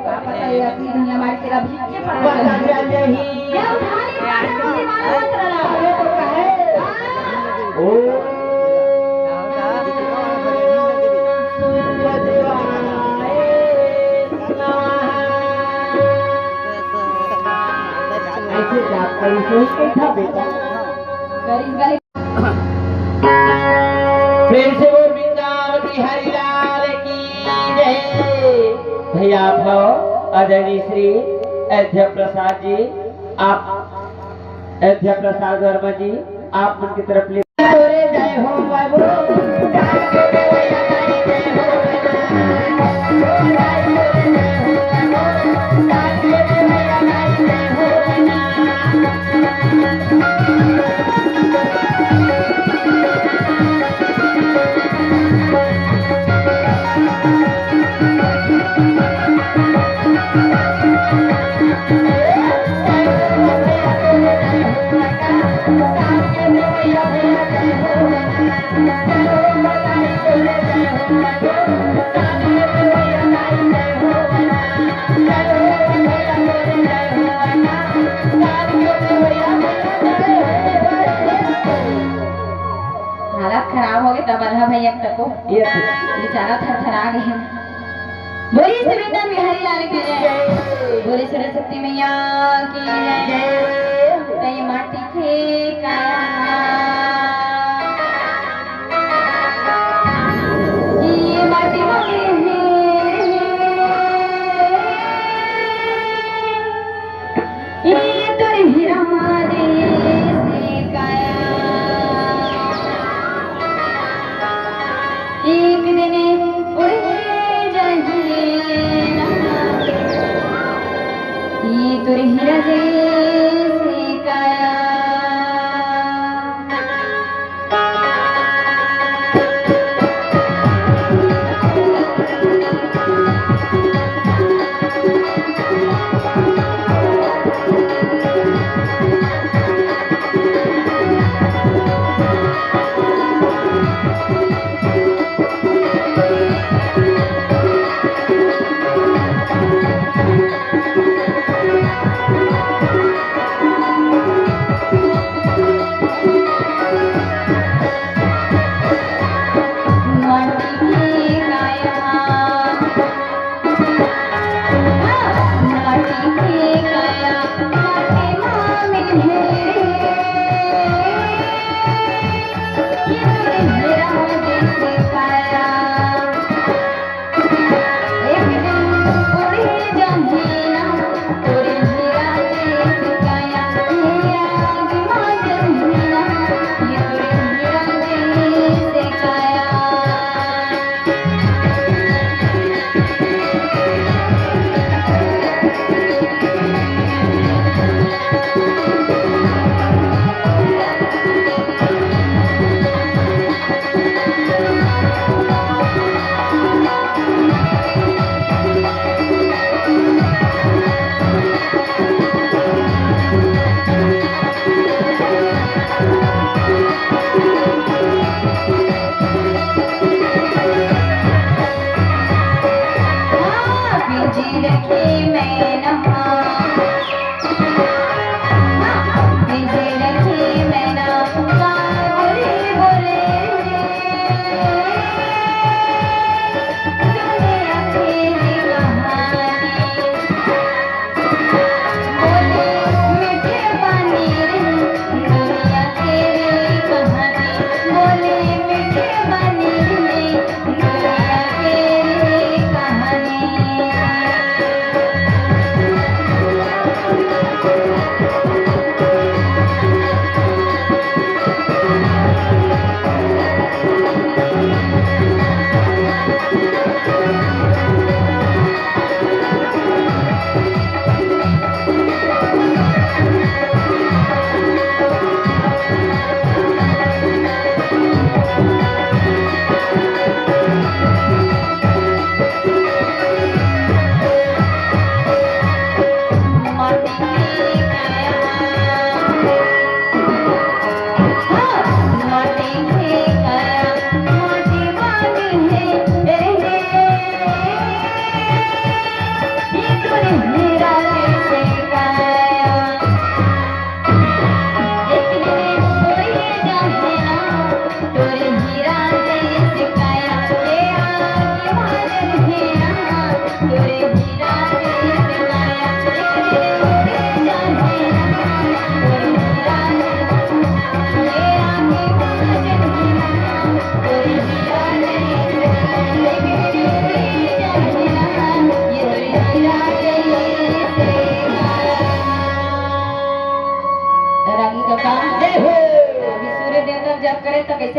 क्या पता ये असली दुनिया हमारी तरफ पीछे पड़ पता गई। चल रही। ये उठा ले, माता कुंती माला मंत्र ला। अरे तो कहे। हाँ। ओ। उठा बेटा। प्रेम से बोल वृंदावन बिहारी लाल की जय। भैया आप हो आदरणीय श्री अयोध्या प्रसाद जी, आप अयोध्या प्रसाद वर्मा जी, आप मन की तरफ ले। तोरे जय हो बाबू। हालत खराब हो गई तब अल्हा भैया के तको ये बेचारा थरथरा गए हैं। बोलिए श्री वृंदावन बिहारी लाल की जय, बोलिए सरस्वती मैया की जय। तई माटी के काया, ये माटी के ये तोर हीरा जइसे काया, एक दिन उड़ जाही ना। ये तोर हीरा जइसे काया।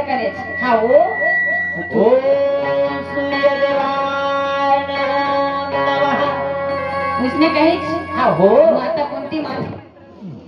करे। हाँ, वो। ओम सूर्य देवाय नमो नमः। उसने कही, हाँ, हो। माता कुंती माता